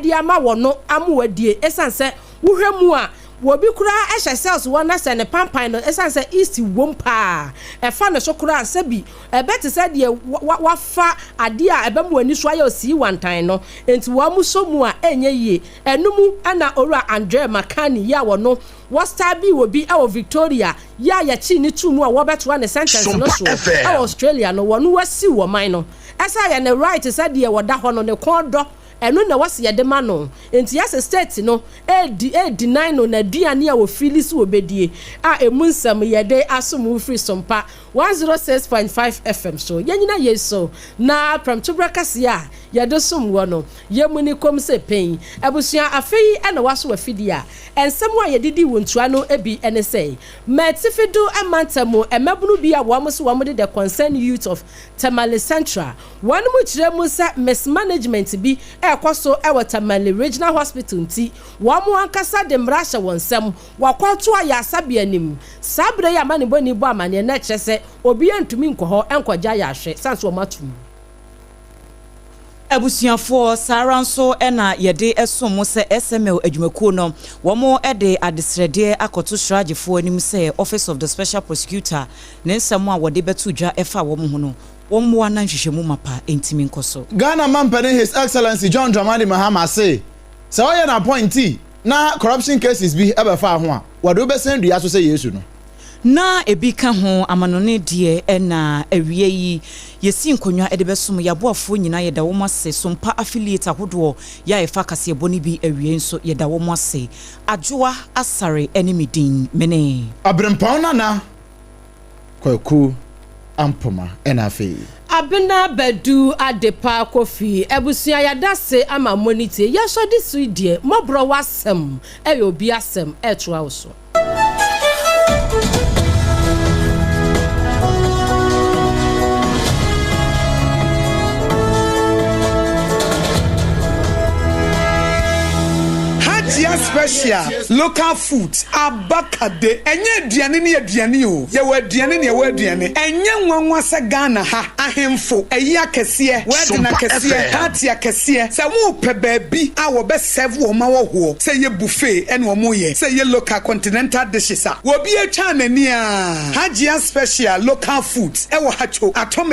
de ama wɔn ama wɔadie ɛsiane sɛ wohwɛ mu a Obi koraa hyɛ cells hɔ na sɛ ne pampan no ɛsiane sɛ yeast wom paa ɛfa ne so koraa sɛbi ɛbɛ te sɛ deɛ wafa adeɛ a ɛbɛma w'ani so ayɛ osii wantan no nti wɔn sɔ mu a ɛnyɛ yie. Ɛno mu na Owura Andre Makani yi a wɔno wɔ star bi wɔ bi wɔ Victoria yi a yɛkyee no too mu a wɔbɛtoa ne sentence no soɔ wɔ Australia no wɔno wasiw ɔman no ɛsɛ ayɛ ne right sɛ deɛ wɔda hɔ no ne kɔn dɔ Ɛno na wɔse yɛde ma no. Nti yɛse state no redi redeny no n'aduane a wɔfili sɛ wɔbɛdie a ɛmu nsɛm yɛde asom wo firi Sompa 106.5 FM so. Yɛnyina yei so na prɛmtoberɛ kaseɛ a yɛde som woɔ no yɛmu no komm sɛ pɛn. Abusua afe yi na woaso w'afidie a nsɛm a yɛde dii wo ntua no bi ne sɛ M'atifi do mantam mu mmabunu bi a wɔn se wɔn de The Concerned Youth of Tamale Central Wɔn mu kyerɛ mu sɛ mismanagement bi ɛrekɔ so wɔ Tamale Regional Hospital nti, wɔn ankasa de mmara ahyɛ wɔn nsam, wɔakɔto ayaresabea anim. Saa berɛ yi a amanebɔni bɔ amaneɛ no ɛkyerɛ sɛ obiara ntumi nkɔ hɔ nkɔgye ayarehwɛ sane sɛ wɔato mu. Abusuafoɔ, saa ara nso na yɛde som mo sɛ SML adwumakuo no, wɔde adesrɛdeɛ akɔto sraagyefoɔ anim sɛ Office of the Special Prosecutor ne nsɛm a wɔde bɛto dwa ɛfa wɔn ho no, wɔmmoa na nhwehwɛmu mapa ntumi nkɔ so. Ghana Mampanin His Excellency John Dramani Mahama se sɛ ɔyɛ no appointee na corruption cases bi bɛfa ho a, wɔde wo bɛsɛn dua so sɛ Yesu no. Na ebi ka ho, amanɔne deɛ na awia yi yɛsi nkonnwa de bɛsom yɛn aboafoɔ nyinaa yɛda wɔn ase, Sompa affiliate ahodoɔ yɛ a yɛfa kaseɛbɔ no bi awiei nso yɛda wɔn ase. Adwoa Asare ne me din, me ne. Aberempɔn Nana Kwaku Ampoma ɛna afei. Abena Badu Adepa Kofi abusua yɛadase ama mo ani tie yɛsɔ de so yi deɛ mɔborɔ w'asɛm ɛyɛ obi asɛm ɛtoa wo so. Hajia special local food abakade ɛnyɛ aduane ne aduane o yɛwɔ aduane ne ɛwɔ aduane ɛnyɛ nwanwa sɛ Ghana ha ahemfo ayi akɛseɛ wedding akɛseɛ party akɛseɛ sɛ mopɛ baabi a wɔbɛ serve wɔn ahɔhoɔ sɛ ɛyɛ buffet ɛna wɔn yɛ sɛ ɛyɛ local continental dishes a obi atwa n'ani aa Hajia special local foods ɛwɔ Hatcho atomic.